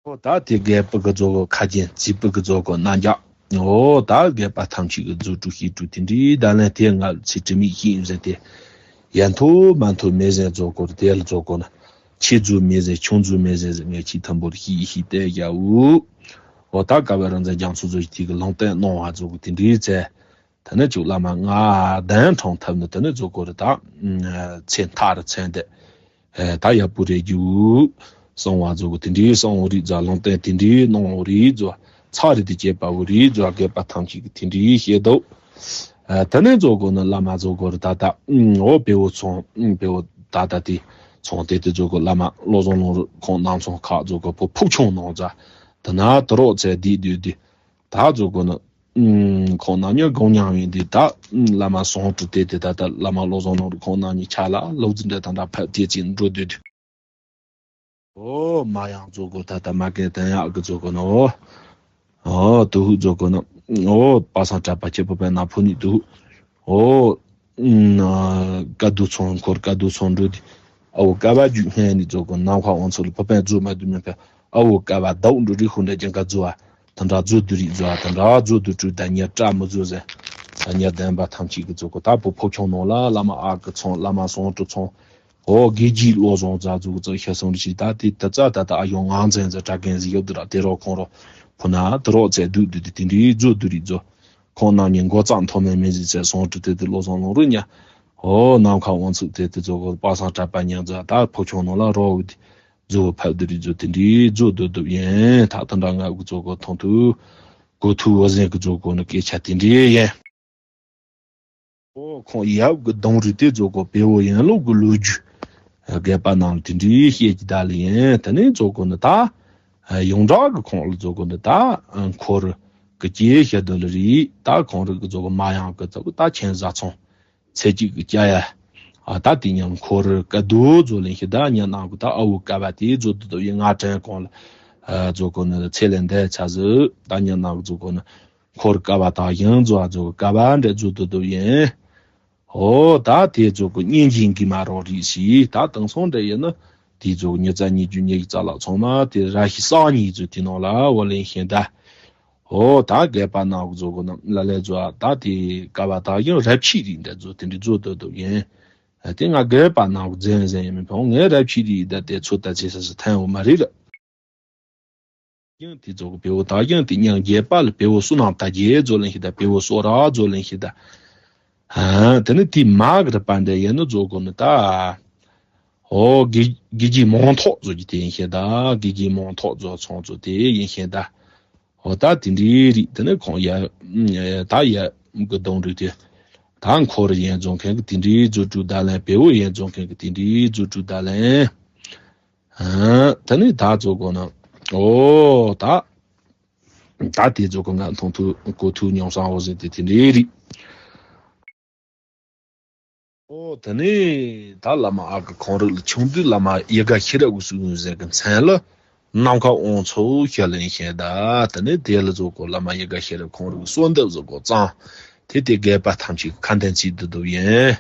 ཨོ་ད་དེ་རྒད་པོ་གི་ཚོ་གོ་ཁ་རྒྱན་རྩིས་པོ་གི་ཚོ་གོ་རྣམ་རྒྱལ། ཨོ་ད་རྒད་པ་ཐམས་ཅད་ཀྱི་རྫུ་འཕྲུལ་ཤེས་འཕྲུལ་དེ་འདྲའི་ད་ལན་དེ་ང་ཚེ་དྲི་མེད་ཤེས་ཡོན་ཟེར་ཏེ། ཡ་མཐོ་མ་མཐོ་མེད་ཟེར་ཚོ་གོ་དེ་ལ་ཚོ་གོ་ན། ཆེ་རྫུ་མེད་ཟེར་ཆུང་རྫུ་མེད་ཟེར་ཟེར་ངས་ཆེས་ཐམ་པོར་ཤེས་ཤེས་བལྟས་རྒྱ་འུ། ཨོ་ད་ཀ་བ་རང་བཙན་རྒྱ་མཚོ་ཚོ་ཞིག་དེ་གི་ལུང་བསྟན་གནང་བ་ཚོ་གོ་དེ་འདྲའི་ཚེ། ད་ནི་ཅུག་བླ་མ་ང་གདན་དྲངས་ཐབས་ནི་ད་ནི་ཚོ་གོ་རེ་ད། ཚེ་མཐའ་རུ་ཚན་ཏེ། ཨེ་ད་ཡག་པོ་རེད་རྒྱུ། གསང་བ་ཚོ་གོ་དེ་འདྲའི་གསང་བོ་རིགས་ཛ་ལུང་བསྟན་དེ་འདྲའི་གནང་བོ་རིགས་ཛ་ཚ་རེད་དེ་བྱེད་པ་བོ་རིགས་ཛ་རྒད་པ་ཐམས་ཅད་ཀྱི་དེ་འདྲའི་བཤད་དོ། ཨ་ད་ནི་ཚོ་གོ་ནི་བླ་མ་ཚོ་གོ་རེ་ད་ད་ཨུམ་འོ་བེ་བོ་ཚོང་ཨུམ་བེ་བོ་ད་ད་དེ་ཚོང་དེ་དེ་ཚོ་གོ་བླ་མ་བློ་བཟང་ལུང་རིགས་ཁོང་ནང་ཚོང་ཁག་ཚོ་གོ་ཕོ་ཕུག་ཆུང་ནང་ཛ་ད་ན་དུ་རོགས་ཚེ་དེ་དུས་དེ་ད་ཚོ་གོ་ནི། ཨུམ། ཁོང་རྣམ་གཉིས་དགོངས་མྱངས་ཡིན་དུས་ད་ཨུམ་བླ་མ་ཟུང་དུ་བལྟས་ཏེ་ད་ལྟ་བླ་མ་བློ་བཟང་ནོར་བུ་ཁོང་རྣམ་གཉིས་ཆ་ལ་ལོག་འཛིན་འདྲ་དང་འདྲ་ཕབ་དེ་ཅིག་འགྲོ་སྡོད་དུས། ཨོ་མ་ཡང་རྫོགས་དགོས་ད་ལྟ་མ་གལ་དན་ཡག་གི་རྫོགས་དགོས་ནོ། ཨོ་དུ་ཧུ་རྫོགས་དགོས་ནོ། ཨོ་པ་སངས་གྲགས་པ་ཁྱེད་པོ་པའི་ན་ཕུ་ནི་དུ་ཧུ། ཨོ། ཨུམ། ཀ་དུ་ཚོང་འཁོར་ཀ་དུ་ཚོང་འགྲོ་དུས། ཨ་བོ་ཀ་བ་རྒྱུད་སྔས་ནས་རྫོགས་དགོས་ནམ་མཁའ་དབང་ཚོགས་ལ་ཕུ་པའི་རྫོགས་མ་དུ་མི་ཕེ། ཨ་བོ་ཀ་བ་ཟླ་བོ་འགྲོ་རིགས་ཧུ་འདྲ་ཅན་ཀ་རྫོགས་བ། ད་འདྲ་རྫུ་འདི་རིགས་རྫུ་ཨ་ད་འདྲ་རྫུ་འདི་བྲུས་ད་ཉེར་སྐྲག་མི་རྫུ་ཟེར། ད་ཉེར་ལྡན་པ་ཐམས་ཅད་ཀྱི་རྫུ་གོ་ད་བུ་ཕོ་ཁྱོང་ནོ་ལ་བླ་མ་ཨ་ཀི་ཚོང་བླ་མ་ཟོང་དྲུ་ཚོང་། ཨོ་དགེ་རྒྱས་བློ་བཟང་རྫ་རྫུ་གི་རྫུ་ཤ་སོང་རི་ཞིག་ད་དེ་ད་ཙ་ད་ད་ཨ་ཡོང་ངང་ཚན་ཟེར་གྲྭ་རྒན་ཟིག་ཡོད་དུ་ར་དེ་རོ་ཁོང་རོ། ཕུ་ན་དུ་རོགས་ཚེ་སྡུག་སྡུག་དེ་དེ་འདྲའི་རྫུ་འདི་རིགས་རྫུ། ཁོང་རྣམ་གཉིས་མགོ་གཙང་མཐོ་དམན་མི་ཟིག་ཚེ་ཟོང་དྲུ་དེ་དེ་བློ་བཟང་ལུང་རུ་ཉ། ཨོ་ནམ་མཁའ་དབང་ཚུགས་དེ་དེ་རྫུ་གོ་པ་སངས་གྲགས་པ་ཉ་རྫུ་ད་ཕོ་ཁྱོང་ནོ་ལ་རོ་བུ་དེ། རྫུ་བོ་ཕབ་སྡུད་རིགས་རྫུ་དེ་འདྲའི་རྫུ་སྡུད་སྡུད་ཡིན་ཐག་ཐུན་དྲ་ང་གི་རྫུ་གོ་མཐོང་ཐུབ། གོ་ཐུབ་བོ་ཟན་གི་རྫུ་གོ་ནི་སྐད་ཆ་དེ་འདྲའི་ཡིན། ཨོ་ཁོང་ཡབ་གི་གདུང་རུས་དེ་རྫུ་གོ་བེ་བོ་ཡན་ལོ་གི་ལོ་རྒྱུས། རྒད་པ་ནང་དེ་འདྲའི་བཤད་ཀྱི་ད་ལ་ཡིན་དེ་ནས་རྫུ་གོ་ནི་ད། ཡོངས་གྲགས་གི་ཁོང་ལ་རྫུ་གོ་ནི་ད། འཁོར་གི་སྐྱེ་ཤ་དོ་ལ་རིགས་ད་ཁོང་རིགས་གི་རྫུ་གོ་མ་ཡང་གི་རྫུ་གོ་ད་ཁྱེད་བཟའ་ཚང་། ཚེ་གཅིག་གི་སྐྱ་ཡ། ཨ་ད་དེ་ཉམ་འཁོར་ཀ་རྡོ་རྫོ་ལེན་ཤི་ད་ཉ་ནང་གི་ད་ཨ་བུ་ཀ་བ་དེ་རྫོ་དུ་དུ་ཡི་ང་དྲན་གོང་ལ། ཨ་རྫོ་གོ་ནི་ཚེ་ལེན་འདས་ཚ་ཟི་ད་ཉ་ནང་གི་རྫོ་གོ་ནི་འཁོར་ཀ་བ་དག་ཡང་རྫོ་ཨ་རྫོ་གི་ཀ་བ་འདྲ་རྫོ་དུ་དུ་ཡིན། ཨོ་ད་དེ་རྫོ་གི་གཉེན་གྱིན་གི་མ་རོ་རིགས་ཤི་ད་དང་སོང་འདྲ་ཡིན་ན་དེ་རྫོ་གི་ཉི་ཙ་ཉི་རྒྱུ་ཉི་ཡི་ཙ་ལག་ཚང་མ་དེ་ར་ཤི་ས་ཉི་རྫོ་དེ་ནང་ལ་བ་ལེན་ཤི་ད། ཨོ་ད་རྒད་པ་ནང་གི་རྫོ་གོ་ནི་ལ་ལས་རྫོ་ཨ་ད་དེ་ཀ་བ་དག་ཡང་རབ་ཆི་རིགས་འདྲ་རྫོ་དེ་འདྲ་རྫོ་དོ་དོ་ཡིན། ཨ་དེ་ང་རྒད་པ་ནང་གི་རྫན་ཟན་ཡིན་མི་ཕོང་ངས་རབ་ཆི་རིགས་ད་དེ་ཚོ་ད་ཚེ་ས་སུ་ཐན་འོ་མ་རེད་ལ། ཡང་དེ་རྫོ་གོ་བེ་བོ་དག་ཡང་དེ་ཉང་རྒྱས་པ་ལ་བེ་བོ་སུ་ནང་ད་རྒྱས་རྫོ་ལེན་ཤི་ད་བེ་བོ་སོ་ར་རྫོ་ལེན་ཤི་ད། ཨ་དེ་ནི་དེ་མ་གི་ར་པ་འདྲ་ཡིན་ནི་རྫོ་གོ་ནི་ད། ཨོ་དགེ་དགེ་རྒྱས་མང་ཐོག་རྫོ་གི་དེ་ཡིན་ཤི་ད་དགེ་རྒྱས་མང་ཐོག་རྫོ་ཚོང་རྫོ་དེ་ཡིན་ཤི་ད། འོ་ད་དེ་འདྲའི་རིགས་དེ་ནི་ཁོང་ཡ། ད་ཡ་གི་གདོང་རུས་དེ། ད་འཁོར་ཡན་རྫོང་མཁན་གི་དེ་འདྲའི་རྫུ་འཕྲུལ་ད་ལན་བེ་བོ་ཡན་རྫོང་མཁན་གི་དེ་འདྲའི་རྫུ་འཕྲུལ་ད་ལན། ཨ་ད་ནི་ད་རྫོ་གོ་ན། ཨོ་ད། ད་དེ་རྫོ་གོ་ང་མཐོང་ཐུག་གོ་ཐུག་མྱོང་སང་འོ་ཟེར་དེ་དེ་འདྲའི་རིགས། ཨོ་དེ་ནས་ད་བླ་མ་ཨ་ཁུ་ཁོང་རིགས་ལ་ཆུང་དུས་བླ་མ་ཡི་ག་ཤེས་རབ་ཀྱི་གསུང་ཟེར་གི་མཚན་ལ་ནམ་མཁའ་དབང་ཕྱུག་ཤ་ལེན་ཤེས་ད། དེ་ནས་དེ་ལ་རྫོ་གོ་བླ་མ་ཡི་ག་ཤེས་རབ་ཁོང་རིགས་གསོལ་འདེབས་རྫོ་གོ་གཙང་ དེ་དེ་རྒས་པ་ཐམས་ཅད་ཁ་འདོན་ཚིག་འདི་འདུག་ཡིན།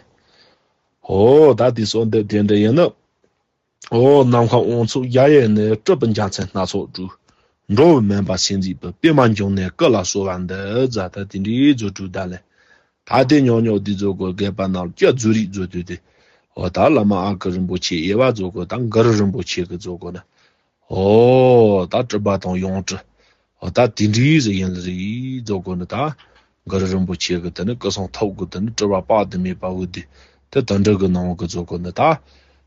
ཨོ་ད་དེ་གསོལ་འདེབས་དེ་འདྲ་ཡིན་ན། ཨོ་ནམ་མཁའ་དབང་ཕྱུག་གཡས་གཡོན་ནས། སྤྲུལ་པའི་རྒྱལ་མཚན་སྣ་ཚོགས་སྤྲུལ། འགྲོ་བའི་མུན་པ་སེལ་མཛད་པའི། པདྨ་འབྱུང་གནས་སྐུ་ལ་གསོལ་བ་འདེབས། ཟེར་ད་དེ་འདྲའི་རྫུ་འཕྲུལ་བརྡ་ལན། ད་དེ་ཉོག་ཉོག་འདི་རྫུ་གོ་རྒས་པ་རྣམས་སྐྱབས་རྫུ་རིགས་རྫུ་འཕྲུལ་དེ། ཨོ་ད་བླ་མ་ཨ་ཀི་རིན་པོ་ཆེ་ཡི་བ་རྫུ་གོ་ད་གུ་རུ་རིན་པོ་ཆེ་གི་རྫུ་གོ་ན། ཨོ་ད་སྤྲུལ་པ་དང་ཡོངས་གྲུབ། ཨོ་ད་དེ་འདྲའི་ཟིག་ཡིན་ལ་རེད་རྫུ་གོ་ན། ད་གུ་རུ་རིན་པོ་ཆེ་གི་དེ་ནི་སྐུ་གསུང་ཐུགས་གི་དེ་ནི་སྤྲུལ་པ་དཔག་ཏུ་མེད་པ་འོ་དེ། དེ་དོན་འགྲུབ་གི་ནང་གི་རྫུ་གོ་ན། ད་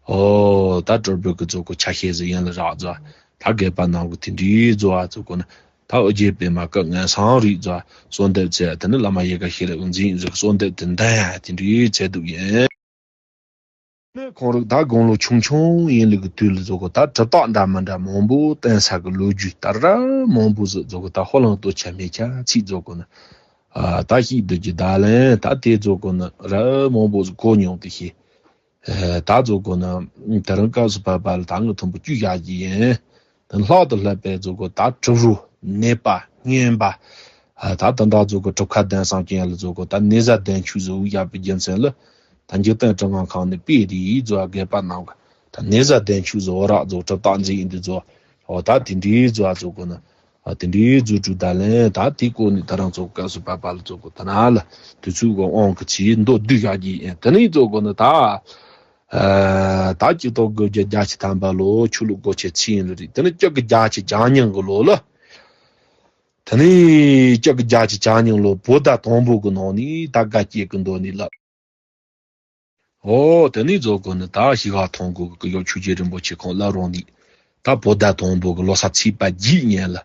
ཨོ་ད་སྤྲུལ་པའི་གི་རྫུ་གོ་ཆ་ཤས་ཟིག་ཡིན་ལ་རག་རྫུ། ད་རྒས་པ་རྣམས་ཀྱི་དེ་འདྲའི་རྫུ་བ་རྫུ་གོ་ན། ད་ཨོ་རྒྱན་པདྨ་སྐུ་མངའ་གསང་རིགས་རྫུ་གསོལ་འདེབས་ཚེ་དེ་ནི་བླ་མ་ཡི་གེ་ཤེས་རབ་འཛིན་ཟིག་གསོལ་འདེབས་དེ་འདྲ་ཡང་དེ་འདྲའི་ཚེ་སྡུག་ཡིན། ནས་ཁོང་རིགས་ད་དགུང་ལོ་ཆུང་ཆུང་ཡིན་ལུགས་ཀྱི་དུས་ལ་རྫུ་གོ་ད་གྲུབ་རྟགས་འདྲ་མི་འདྲ་མང་པོ་བསྟན་ས་གི་ལོ་རྒྱུས་ད་ར་མང་པོ་ཟིག་རྫུ་གོ་ད་ཧོ་ལང་སྟོད་ཆ་མེད་ཆ་ཚིག་རྫུ་གོ་ན། ཨ་ད་ཤིག་འདུག་གི་བརྡ་ལན་ད་དེ་རྫུ་གོ་ན་ར་མང་པོ་ཟིག་གོ་མྱོང་དེ་ཤེས། ཨ་ད་རྫུ་གོ་ན་དེ་རིང་སྐབས་སུ་བབ་པ་ལ་ད་ངའི་མཐོན་པོ་བཅུ་བཞག་གི་ཡིན། ད་ལྷག་ཏུ་ལྷག་པའི་རྫུ་གོ་ད་གྲུབ་རུ་ནད་པ་སྨྱོན་པ། ཨ་ད་ད་ད་རྫུ་གོ་གྲུབ་ཁ་གདན་སངས་རྒྱས་ལ་རྫུ་གོ་ད་ནད་གཟའ་གདན་ཆུ་ཟིག་འུ་བཞག་པའི་རྒྱུ་མཚན་ལ། ད་འཇིག་རྟེན་དྲི་ང་ཁང་ནས་དཔེ་དེ་ཡིས་རྫུ་རྒས་པ་རྣམས་ཀྱི་ད་ནད་གཟའ་གདན་ཆུ་ཟིག་འོ་རག་རྫུ་གྲུབ་རྟགས་འཛིན་ཡིན་དུ་རྫུ། ཨོ་ད་དེ་འདྲའི་རྫུ་རྫུ་གོ་ན། ཨ་དེ་འདྲའི་རྫུ་འཕྲུལ་བརྡ་ལན་ད་དེ་སྐོར་ནས་ད་རང་ཚོ་སྐབས་སུ་བབ་པ་ལ་རྫུ་གོ་ད་ན་ལ་དུས་ཚོད་གོ་དབང་གི་ཚེ་མདོ་བསྡུས་བཞག་གི་ཡིན། དེ་ནས་རྫུ་གོ་ན་ད། ཨ་ད་སྤྱི་ལོ་དགུ་བརྒྱ་བརྒྱད་ཅུ་ཐམ་པ་ལོ་ཆུ་ལུག་སྒོ་ཕྱེ་ཚེས་ཡིན་རེད། དེ་ནས་སྐྱབས་ཀྱི་རྒྱ་ཆེ་བྱང་སྙིང་གི་ལོ་ལ། དེ་ནས་སྐྱབས་ཀྱི་རྒྱ་ཆེ་བྱང་སྙིང་ལོ་བོད་ཟླ་དང་པོ་གི་ནང་ནས་ད་དགའ་སྐྱིད་ཀྱི་མདོ་ནས་ལ། ཨོ་དེ་ནས་རྫོགས་དགོས་ནི་ད་ཞི་ག་ཐང་གོ་གི་ཡོ་ཆུ་རྗེ་རིན་པོ་ཆེ་ཁོང་སླར་རང་ནས་ད་བོད་ཟླ་དང་པོ་གི་ལོ་གསར་ཚེས་པ་བརྒྱད་ཉིན་ལ།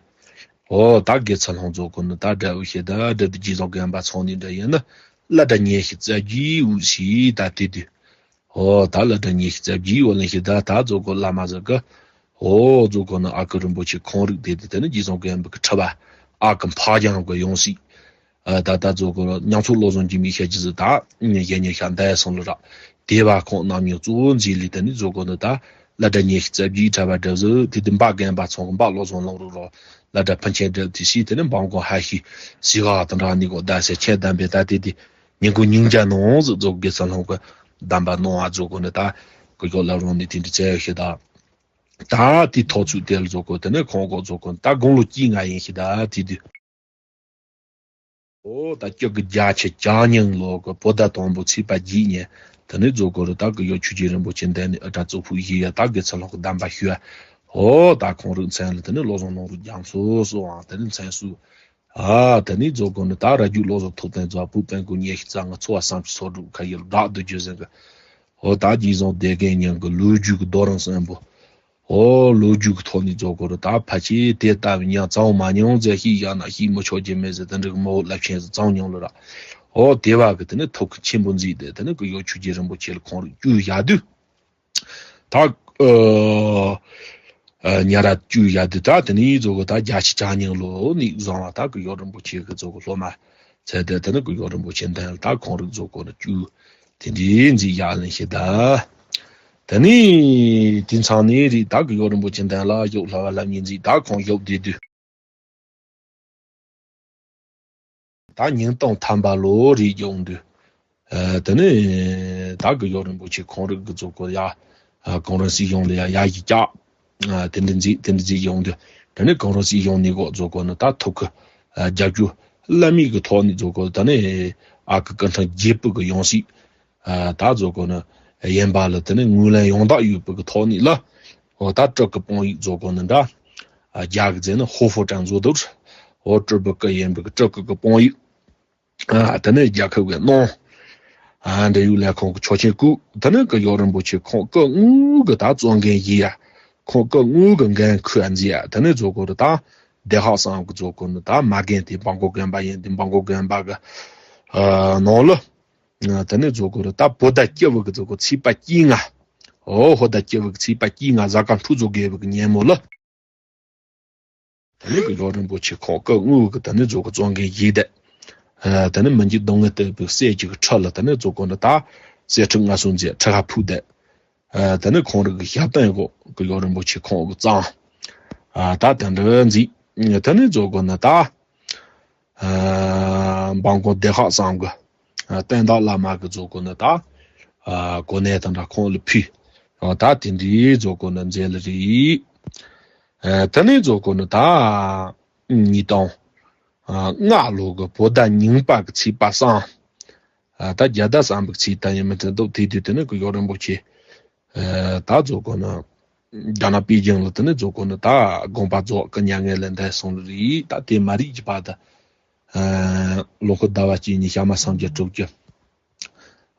ཨོ་ད་དགེ་ཚུལ་སློང་རྫོགས་དགོས་ནི་ད་དགྲ་བོ་ཞེ་ད་དགྲ་དུ་རྗེས་བཟང་རྒན་པ་ཚང་ནས་འདྲ་ཡིན་ན་བླ་གྲྭ་ཉི་ཤུ་རྩ་བརྒྱད་འུ་སི་ད་དེ་དུས། ཨོ་ད་བླ་གྲྭ་ཉི་ཤུ་རྩ་བརྒྱད་འོ་ལེན་ཞེ་ད་ད་རྫོགས་དགོས་བླ་མ་ཟེར་གི། ཨོ་རྫོགས་དགོས་ནི་ཨ་ཁུ་རིན་པོ་ཆེ་ཁོང་རིགས་དེ་དུས་དེ་ནི་རྗེས་བཟང་རྒན་པ་གི་ཁྲི་བ་ཨ་ཁུ་འཕགས་རྒྱང་གི་ཡང་སྲིད། ཨ་ད་ད་རྫོགས་གོ་ར་མཉམ་ཚོགས་བློ་བཟང་འཇིགས་མེད་ཤེས་ཀྱི་ཟི་ད་གཞན་ཉེ་ཤ་འདའ་སོང་ལ་ར། དེ་བ་ཁོང་རྣམ་གཉིས་གཙོ་བོ་མཛད་ལས་དེ་ནི་རྫོགས་གོ་ནི་ད་བླ་གྲྭ་ཉི་ཤུ་རྩ་བརྒྱད་གྲྭ་པ་གྲྭ་བཟོ་དེ་དུ་འབའ་རྒན་པ་ཚང་གི་འབའ་བློ་བཟང་བློ་རུ་རོ་བླ་གྲྭ་ཕན་ཆད་གྲྭ་དེ་སྲིད་དེ་ནི་འབངས་གོང་ཧ་ཤི་སི་ག་དང་འདྲ་ནི་གོ་ད་སེ་ཆེ་གདམས་པའི་ད་དེ་དེ་ཉིན་གུང་ཉིན་རྒྱ་ནང་ཟི་རྫོགས་དགེ་ཚུལ་སློང་གི་གདམས་པ་གནང་བ་རྫོགས་གོ་ནི་ད་གི་གོ་ལ་རོང་ནི་དེ་འདྲ་བཙལ་ཤི་ད་ད་དེ་ཐོག་ཚུད་དེ་ལ་རྫོགས་གོ་དེ་ནི་ཁོང་གོ་རྫོགས་གོ་ནི་ད་དགུང་ལོ་གཅིག་ལྔ་ཡིན་ཤི་ད་དེ་དུས། ཨོ་ད་སྐྱབས་ཀྱི་རྒྱ་ཆེ་བྱང་སྙིང་ལོ་གི་བོད་ཟླ་དང་པོ་ཚེས་པ་བརྒྱད་ཉིན་དེ་ནས་རྫོགས་གོ་རུ་ད་གི་ཡོ་ཆུ་རྗེ་རིན་པོ་ཆེ་འདས་ནས་ཨ་གྲྭ་གཙུག་ཕུད་བཞི་ཡ་ད་དགེ་ཚུལ་སློང་གི་གདམས་པ་ཞུ་བ། ཨོ་ད་ཁོང་རིགས་མཚན་ལ་དེ་ནས་བློ་བཟང་ནོར་བུ་རྒྱ་མཚོ་སོགས་དེ་ནས་མཚན་སུ། ཨ་དེ་ནས་རྫོགས་གོ་ནི་ད་ར་རྒྱུད་བློ་བཟང་ཐུབ་བསྟན་རྫོགས་བུ་སྤུན་ཀུན་ཉེ་ཤི་རྩ་ང་འཚོ་བ་བསམ་གྱི་ཚོགས་སྒྲུབ་ཁ་ཡིལ་བདག་ཏུ་བརྗོད་ཟིན་གི། ཨོ་ད་རྗེས་བཟང་བདེ་རྒན་ཉང་གི་ལོ་རྒྱུས་ཀྱི་རྡོ་རིང་གསོན་པོ། ཨོ་ལོ་རྒྱུས་ཀྱི་ཐོག་ནས་རྫོགས་གོ་རུ་ད་ཕལ་ཆེར་དེ་ལྟ་བུ་ཉང་ཙང་མ་མྱོང་ཟེར་ཤེས་བཞག་ན་ཤེས་མི་ཆོག་རྒྱུ་མེད་ཟེར་དེ་འདྲ་གི་མི་འོ་ལབ་ཆེན་ཟེར་ཙང་མྱོང་ལ་ར། ཨོ་དེ་བ་གི་དེ་ནི་ཐུགས་ཁུར་ཆེན་པོ་མཛད་དེ་དེ་ནི་གི་ཡོ་ཆུ་རྗེ་རིན་པོ་ཆེ་ལ་ཁོང་རིགས་བཅོལ་བཞག་དུས། ད་ཨ་ཉ་ར་བཅོལ་བཞག་དུས་ད་དེ་ནི་རྫོགས་གོ་ད་རྒྱ་ཆེ་བྱང་སྙིང་ལོ་ནི་བཟང་བ་ད་གི་ཡོ་རིན་པོ་ཆེ་གི་རྫོགས་གོ་སློབ་མ་ཚེ་དེ་དེ་ནི་གི་ཡོ་རིན་པོ་ཆེ་འདན་ད་ཁོང་རིགས་རྫོགས་གོ་ནི་བཅོལ། དེ་འདྲའི་མཛད་ཡག་ལན་ཞིག་གདའ། དེ་ནས་དེ་ཚང་ནས་རིགས་ད་གི་ཡོ་རིན་པོ་ཆེ་འདན་ལ་ཡོག་ལྷ་བ་ལྷ་མྱི་མཛད་ད་ཁོང་ཡོག་བསྡད་དུས། ད་ཉིན་སྟོང་ཐམ་པ་ལོ་རེ་ཡོང་དུས། ཨ་དེ་ནས་ད་གི་ཡོ་རིན་པོ་ཆེ་ཁོང་རིགས་གི་རྫོགས་གོ་ཡ། ཨ་གོང་རིམ་སྲིད་གཞུང་ལ་ཡ་ཡ་ཡི་ཀྱག་ཨ་དེ་འདྲ་མཛད་དེ་འདྲ་མཛད་ཡོང་དུས། དེ་ནས་གོང་རིམ་སྲིད་གཞུང་ནས་གོ་རྫོགས་གོ་ནི་ད་ཐུགས་ཁུར་ཨ་རྒྱབ་སྐྱོར་བླ་མེད་གི་ཐོག་ནས་རྫོགས་གོ་ད་ནི་ཨ་ཁུ་ཀུན་ཁྲང་རྒྱལ་པོ་གི་ཡང་སྲིད། ཨ་ད་རྫོགས་གོ་ནི་ཡིན་པ་ལ་དེ་ནི་ངོས་ལེན་ཡང་དག་ཡོད་པའི་གི་ཐོག་ནས་ལ། འོ་ད་སྤྲུལ་གི་དཔང་ཡིག་རྫོགས་གོ་ནི་འདྲ། ཨ་རྒྱ་གི་རྫས་ནི་ཧོ་ཧྥོ་ཀྲང་མཛོ་དུར། འོ་སྤྲུལ་པའི་སྐུ་ཡིན་པའི་གི་སྤྲུལ་སྐུ་གི་དཔང་ཡིག་ཨ་དེ་ནི་རྒྱལ་ཁབ་ཀྱི་གནང་། ཨ་འབྲེལ་ཡོད་ལས་ཁུངས་ཀྱི་ཆོག་མཆན་བཀོད། དེ་ནི་ཀྱི་ཡོ་རིན་པོ་ཆེ་ཁོང་སྐུ་དངོས་ཀྱི་ད་གཙོ་འགན་བཞེས་ཡ། ཁོང་སྐུ་དངོས་ཀྱི་འགན་ཁུར་མཛད་ཡ། དེ་ནི་རྫོགས་གོ་རུ་ད་བདེ་ཧག་སང་གི་རྫོགས་གོ་ནི་ད་མ་རྒན་དེ་འབངས་གོ་རྒན་པ་ཡིན་དེ་འབངས་གོ་རྒན་པ་གི་ཨ་ནང་ལ། ཨ་དེ་ནི་རྫོགས་གོ་རུ་ད་བོད་ཟླ་བཅུ་བོ་གི་རྫོགས་གོ་ཚེས་པ་བཅོ་ལྔ། ཨོ་བོད་ཟླ་བཅུ་བོ་གི་ཚེས་པ་བཅོ་ལྔ་གཟའ་སྐར་འཕྲོད་རྫོགས་དགེ་བོ་གི་ཉིན་མོ་ལ། དེ་ནས་ཀྱི་ཡོ་རིན་པོ་ཆེ་ཁོང་སྐུ་དངོས་ཀྱི་དེ་ནས་རྫོགས་ཀྱི་གཙོ་འགན་བཞེས་ཏེ། ཨ་དེ་ནས་མི་འཇིགས་སྡུག་བསྔལ་གཏོད་པའི་སྲས་ཀྱི་ཁྲི་ལ་དེ་ནས་རྫོགས་གོ་ནི་ད་གསེར་ཁྲི་མངའ་གསོལ་མཛད་ཁྲི་ཁ་ཕུབ་སྟེ། ཨ་དེ་ནས་ཁོང་རིགས་ཀྱི་ཞབས་བརྟན་སྒོ་ཀྱི་ཡོ་རིན་པོ་ཆེ་ཁོང་གི་གཙང་། ཨ་ད་དེ་འདྲ་མཛད། དེ་ནས་རྫོགས་གོ་ནི་ད། འབངས་སྐོར་སྡེ་ཁག་ཚང་གི་བསྟན་བདག་བླ་མ་གི་རྫོགས་སྐོར་ནི་ད་གོ་གནས་དང་འདྲ་ཁོང་ལ་ཕུལ། ད་དེ་འདྲའི་རྫོགས་སྐོར་ནི་མཛད་ལ་རེད། དེ་ནས་རྫོགས་སྐོར་ནི་ད་ཉིས་སྟོང་ལྔ་ལོ་གི་བོད་ཟླ་གཉིས་པ་གི་ཚེས་པ་གསུམ། ད་རྒྱ་ཟླ་གསུམ་པའི་ཚེས་ད་ཡིན་མིན་དེ་འདུག་དེ་དུས་དེ་ནི་གི་ཡོ་རིན་པོ་ཆེ། ད་རྫོགས་སྐོར་ནི། རྒྱ་ནག་པེ་ཅིང་ལ་དེ་ནས་རྫོགས་སྐོར་ནི་ད་དགོངས་པ་རྫོགས་ཀྱི་མྱ་ངན་ལས་འདས་སོང་ལ་རེད། ད་དེ་མ་རིག་གི་བར་དུ་ལོ་ཁོ་ཟླ་བ་གཅིག་གཉིས་ཞག་མ་སངས་རྒྱས་གྲུབ་ཀྱི།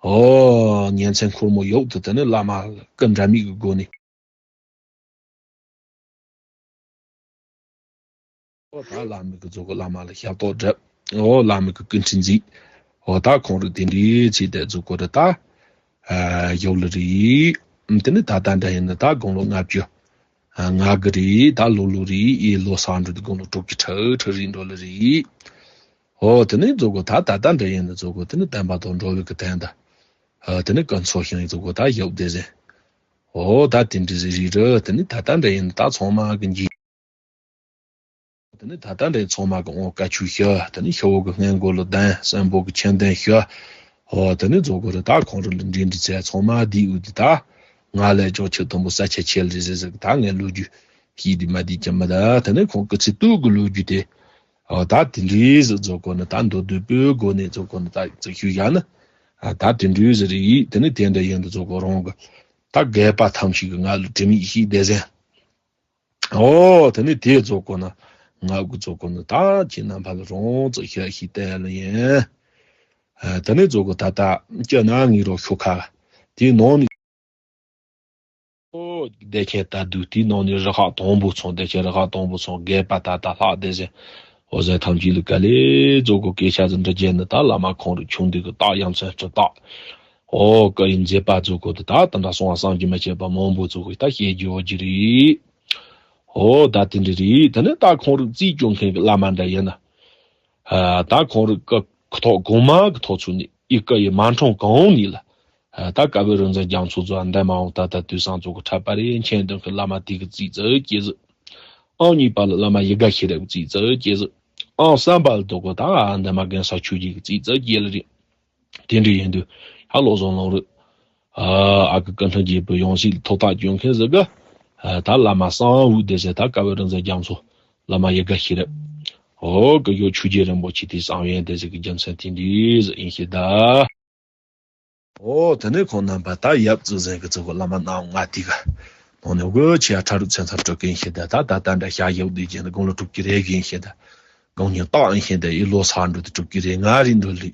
ཨོ་ཉིན་མཚན་འཁོར་མོ་ཡོག་ཏུ་དེ་ནས་བླ་མ་སྐུ་འདྲ་མིན་གྱི་སྒོ་ནས། ཨོ་ད་བླ་མ་གི་རྫོགས་སྐོར་བླ་མ་ལ་ཞབས་ཏོག་སྒྲུབ། ཨོ་བླ་མ་གི་སྐུ་ཕྲེང་མཛད། ཨོ་ད་ཁོང་རུ་དེ་འདྲའི་ཚེ་དེ་རྫོགས་སྐོར་རུ་ད། ཡོད་ལ་རེད། དེ་ནི་ད་ལྟ་འདྲ་ཡིན་ན་ད་དགུང་ལོ་ལྔ་བཅུ། ང་གི་རེད་ད་ལོ་ལོ་རེད་ཨེ་ལོ་གསར་འགྲོ་དུས་དགུང་ལོ་དྲུག་ཅུ་ཁྲི་ཁྲི་རེད་འགྲོ་ལ་རེད། ཨོ་དེ་ནི་རྫོགས་སྐོར་ད་ད་ལྟ་འདྲ་ཡིན་ན་རྫོགས་སྐོར་དེ་ནི་བསྟན་པ་དང་འགྲོ་བའི་གི་དོན་དུ། དེ་ནི་ཀུན་རྫོབ་ཞིང་རྫོགས་སྐོར་ད་ཡོད་བསྡད་ཟིན། ཨོ་ད་དེ་འདྲ་ཟིག་རེད་རེད་དེ་ནི་ད་ལྟ་འདྲ་ཡིན་ན་ད་ཚང་མ་གི་འཇིག་དེ་ནི་ད་ལྟ་འདྲའི་ཚང་མ་གི་འོང་བཀའ་ཆོས་ཞུ། དེ་ནི་ཤོ་བོ་གི་སྔས་མགོ་ལ་གདན་སྲིན་པོ་གི་ཆོས་གདན་ཞུ། ཨོ་དེ་ནི་རྫོགས་སྐོར་རུ་ད་ཁོང་རུ་ལ་འདྲི་འདྲི་ཚེ་ཚང་མ་འདི་འུ་འདི་ད་ང་ལས་ཅོག་ཆོས་མཐོན་པོ་ས་ཆ་ཆེ་ལ་རེ་ཟེར་ཟེར་གི་ད་ངས་ལོ་རྒྱུས་ཤིག་འདི་མ་འདི་ཀྱང་མི་ད་དེ་ནི་ཁོང་སྐུ་ཚེ་སྟོད་གི་ལོ་རྒྱུས་དེ། ཨོ་ད་དེ་འདྲའི་ཟིག་རྫོགས་སྐོར་ནི་ད་མདོ་དོན་པོའི་སྒོ་ནས་རྫོགས་སྐོར་ནི་ད་ཅིག་ཞུ་བཞག་ན། ད་དེ་འདྲའི་ཟིག་རེད་ཡིག་དེ་ནི་དེ་འདྲ་ཡིན་དུ་རྫོགས་སྐོར་རང་གི་ད་རྒས་པ་ཐམས་ཅད་གི་ང་ལ་དྲི་མེད་ཤིག་བསྡད་ཟིན། ཨོ་དེ་ནི་དེ་རྫོགས་སྐོར་ན་ང་གི་རྫོགས་སྐོར་ནི་ད་ཁྱེད་རྣམ་པ་ལ་རང་ཚོ་ཤ་ཤི་བལྟས་ལ་ཡིན། དེ་ནི་རྫོགས་སྐོར་ད་ལྟ་སྐྱ་ན་ངེད་རོ་ཤོ་ཁ་དེའི་ནང་ནས། ཨོ་བདེ་ཆེན་ད་དུས་དེའི་ནང་ནས་རི་ཁག་དང་པོ་ཚང་བདེ་ཆེན་རི་ཁག་དང་པོ་ཚང་རྒས་པ་ད་ལྟ་ལྷག་བསྡད་ཟིན། ཨོ་ཟེར་ཐམས་ཅད་ལ་ག་ལེ་རྫོགས་སྐོར་སྐད་ཆ་ཟིག་འདྲི་རྒྱལ་ནི་ད་བླ་མ་ཁོང་རུ་ཆུང་དུས་ཀྱི་རྟགས་ཡ་མཚན་སྤྲུལ་རྟགས། ཨོ་བཀའ་ཡི་མཛད་པ་རྫོགས་སྐོར་དུ་ད་དེ་འདྲ་སོང་བ་བསམ་གྱིས་མི་ཁྱབ་པ་མང་པོ་རྫོགས་སྐོར་ད་བཤད་རྒྱུ་ཡོད་ཀྱི་རེད། ཨོ་ད་དེ་འདྲ་རེད་དེ་ནི་ད་ཁོང་རུ་རྩིས་སྐྱོང་མཁན་གྱི་བླ་མ་འདྲ་ཡིན་ན། ད་ཁོང་རུ་ཀ་ཁོ་ཐོག་གོང་མ་གི་ཐོག་ཚུད་ནས་ཨི་ཀ་ཡི་མ་འཁྲུངས་གོང་ནས་ལ། ད་བཀའ་པོད་རིག་འཛིན་རྒྱ་མཚོ་ཚོ་འདས་མ་འོངས་ད་ལྟ་དུས་སང་ཚོ་གི་འཁྲབ་པ་རེ་མཁྱེན་འདོན་གི་བླ་མ་དེ་གི་རྩིས་རྩི་སྐྱེས་ཟིག་ཨང་གཉིས་པ་ལ་བླ་མ་ཡི་ག་ཤེས་རབ་ཀྱི་རྩིས་རྩི་སྐྱེས་ཟིག་ཨང་གསུམ་པ་ལ་དོ་གོ་ད་འདས་མ་རྒན་ས་ཆོས་རྗེ་གི་རྩིས་རྩི་སྐྱེས་ལ་རེད། དེ་འདྲ་ཡིན་དུས་ཧ་ལོ་བཟང་ལོང་རུ། ཨ་ཨ་ཀི་ཀུན་མཁྱེན་རྒྱལ་པོའི་ཡང་སྲིད་ལ་ཐོག་ཐག་གཅོད་མཁན་ཟིག་ག་ད་བླ་མ་གསང་བོ་དེ་ཟེར་ད་བཀའ་པོད་རིག་འཛིན་རྒྱ་མཚོ་བླ་མ་ཡི་ག་ཤེས་རབ། ཨོ་ཀི་ཡོ་ཆོས་རྗེ་རིན་པོ་ཆེ་དེ་གསང་བའི་དེ་ཟིག་གི་རྒྱུ་མཚན་དེ་འདྲ་ཟིག་ཡིན་ཤེས་ད། ཨོ་དེ་ནས་ཁོང་རྣམ་པ་ད་ཡབ་ཙི་ཟན་གི་ཙི་གོ་བླ་མ་ནང་ང་དེ་ག་ནང་ནས་དགོས་ཆེ་ཡ་ཁྲ་རུ་ཚན་ཚ་སྤྲོད་གིན་ཤེས་ད་ད་ད་ད་འདྲ་ཤ་ཡབ་དེ་རྒྱན་དགུང་ལོ་དྲུག་ཅུ་རེ་གིན་ཤེས་ད་དགུང་ཉིན་རྟག་ཡིན་ཤེས་ད་ཨི་ལོ་ས་འགྲོ་དེ་དྲུག་ཅུ་རེ་ལྔ་རེ་འགྲོ་ལི།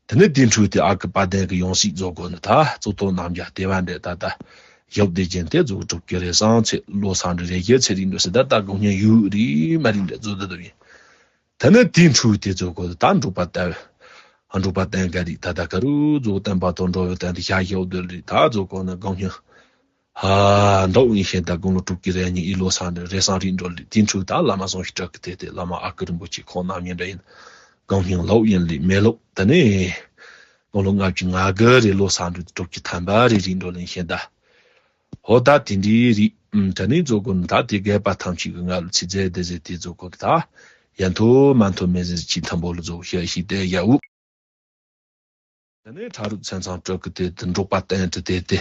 དེ་ནས་དེ་འཕྲོས་ཏེ་ཨ་ཁུ་དཔལ་ལྡན་གྱི་ཡང་སྲིད་རྫོགས་སྐོར་ནི་ད་གཙུག་ཏོར་རྣམ་རྒྱལ་ལྟེ་བ་འདྲེ་ད་ལྟ་ཡབ་སྡེ་བརྒྱན་ཏེ་རྫོགས་དྲུག་ཀྱི་རེ་སང་ཚེ་ལོ་སང་འདྲེ་རེ་བརྒྱད་ཚེ་རིང་འགྲོ་སྲིད་ད་ལྟ་དགུང་སྙིང་ཡུག་རེ་མ་རིང་འདྲེ་རྫོགས་ད་དུ་ཡིན། དེ་ནས་དེ་འཕྲོས་ཏེ་རྫོགས་སྐོར་ད་འབྲུག་པ་ལྟ་བུ་འབྲུག་པ་བསྟན་དགའ་རིགས་ད་ལྟ་ག་རུ་རྫོགས་བསྟན་པ་དང་འགྲོ་བའི་དོན་དུ་ཤ་ཡབ་སྡེ་རིགས་ད་རྫོགས་སྐོར་ནི་དགུང་སྙིང་ཧ་འདོག་ཡིན་ཤེས་ད་དགུང་ལོ་དྲུག་ཅུ་རེ་གཉིས་ཨི་ལོ་སང་འདྲེ་རེ་སང་རིང་འགྲོ་ལི་དེ་འཕྲོས་ད་བླ་མ་སང་ཞིག་སྤྲག་གི་དེ་དེ་བླ་མ་ཨ་ཁུ་རིན་པོ་ཆེ་ཁོང་རྣམ་གཉིས་འདྲ་ཡིན། གང་ཤིང་ལོག་ཡིན་ལི་མེ་ལོག་དེ་ནས་དགུང་ལོ་ལྔ་བཅུ་ང་དགུ་རེ་ལོ་སང་འགྲོ་དྲུག་ཅུ་ཐམ་པ་རེ་རིང་འགྲོ་ལེན་ཤེས་ད། ཧོ་ད་དེ་འདྲའི་རིགས་དེ་ནས་རྫོགས་སྐོར་ནི་ད་དེ་རྒས་པ་ཐམས་ཅད་ཀྱི་ང་ལ་ཚིག་རྫས་སྡེ་ཟེར་དེ་རྫོགས་སྐོར་ད་ཡ་མཐོ་མ་མཐོ་མེ་ཟེར་ཅི་ཐམ་པོ་ལ་རྫོགས་ཤ་ཤི་དེ་ཡ་འུ། དེ་ནས་ཁྲ་རུག་ཚན་ཚང་སྤྲོད་ཀི་དེ་དེ་འབྲོག་པ་བསྟན་དུ་དེ་དེ།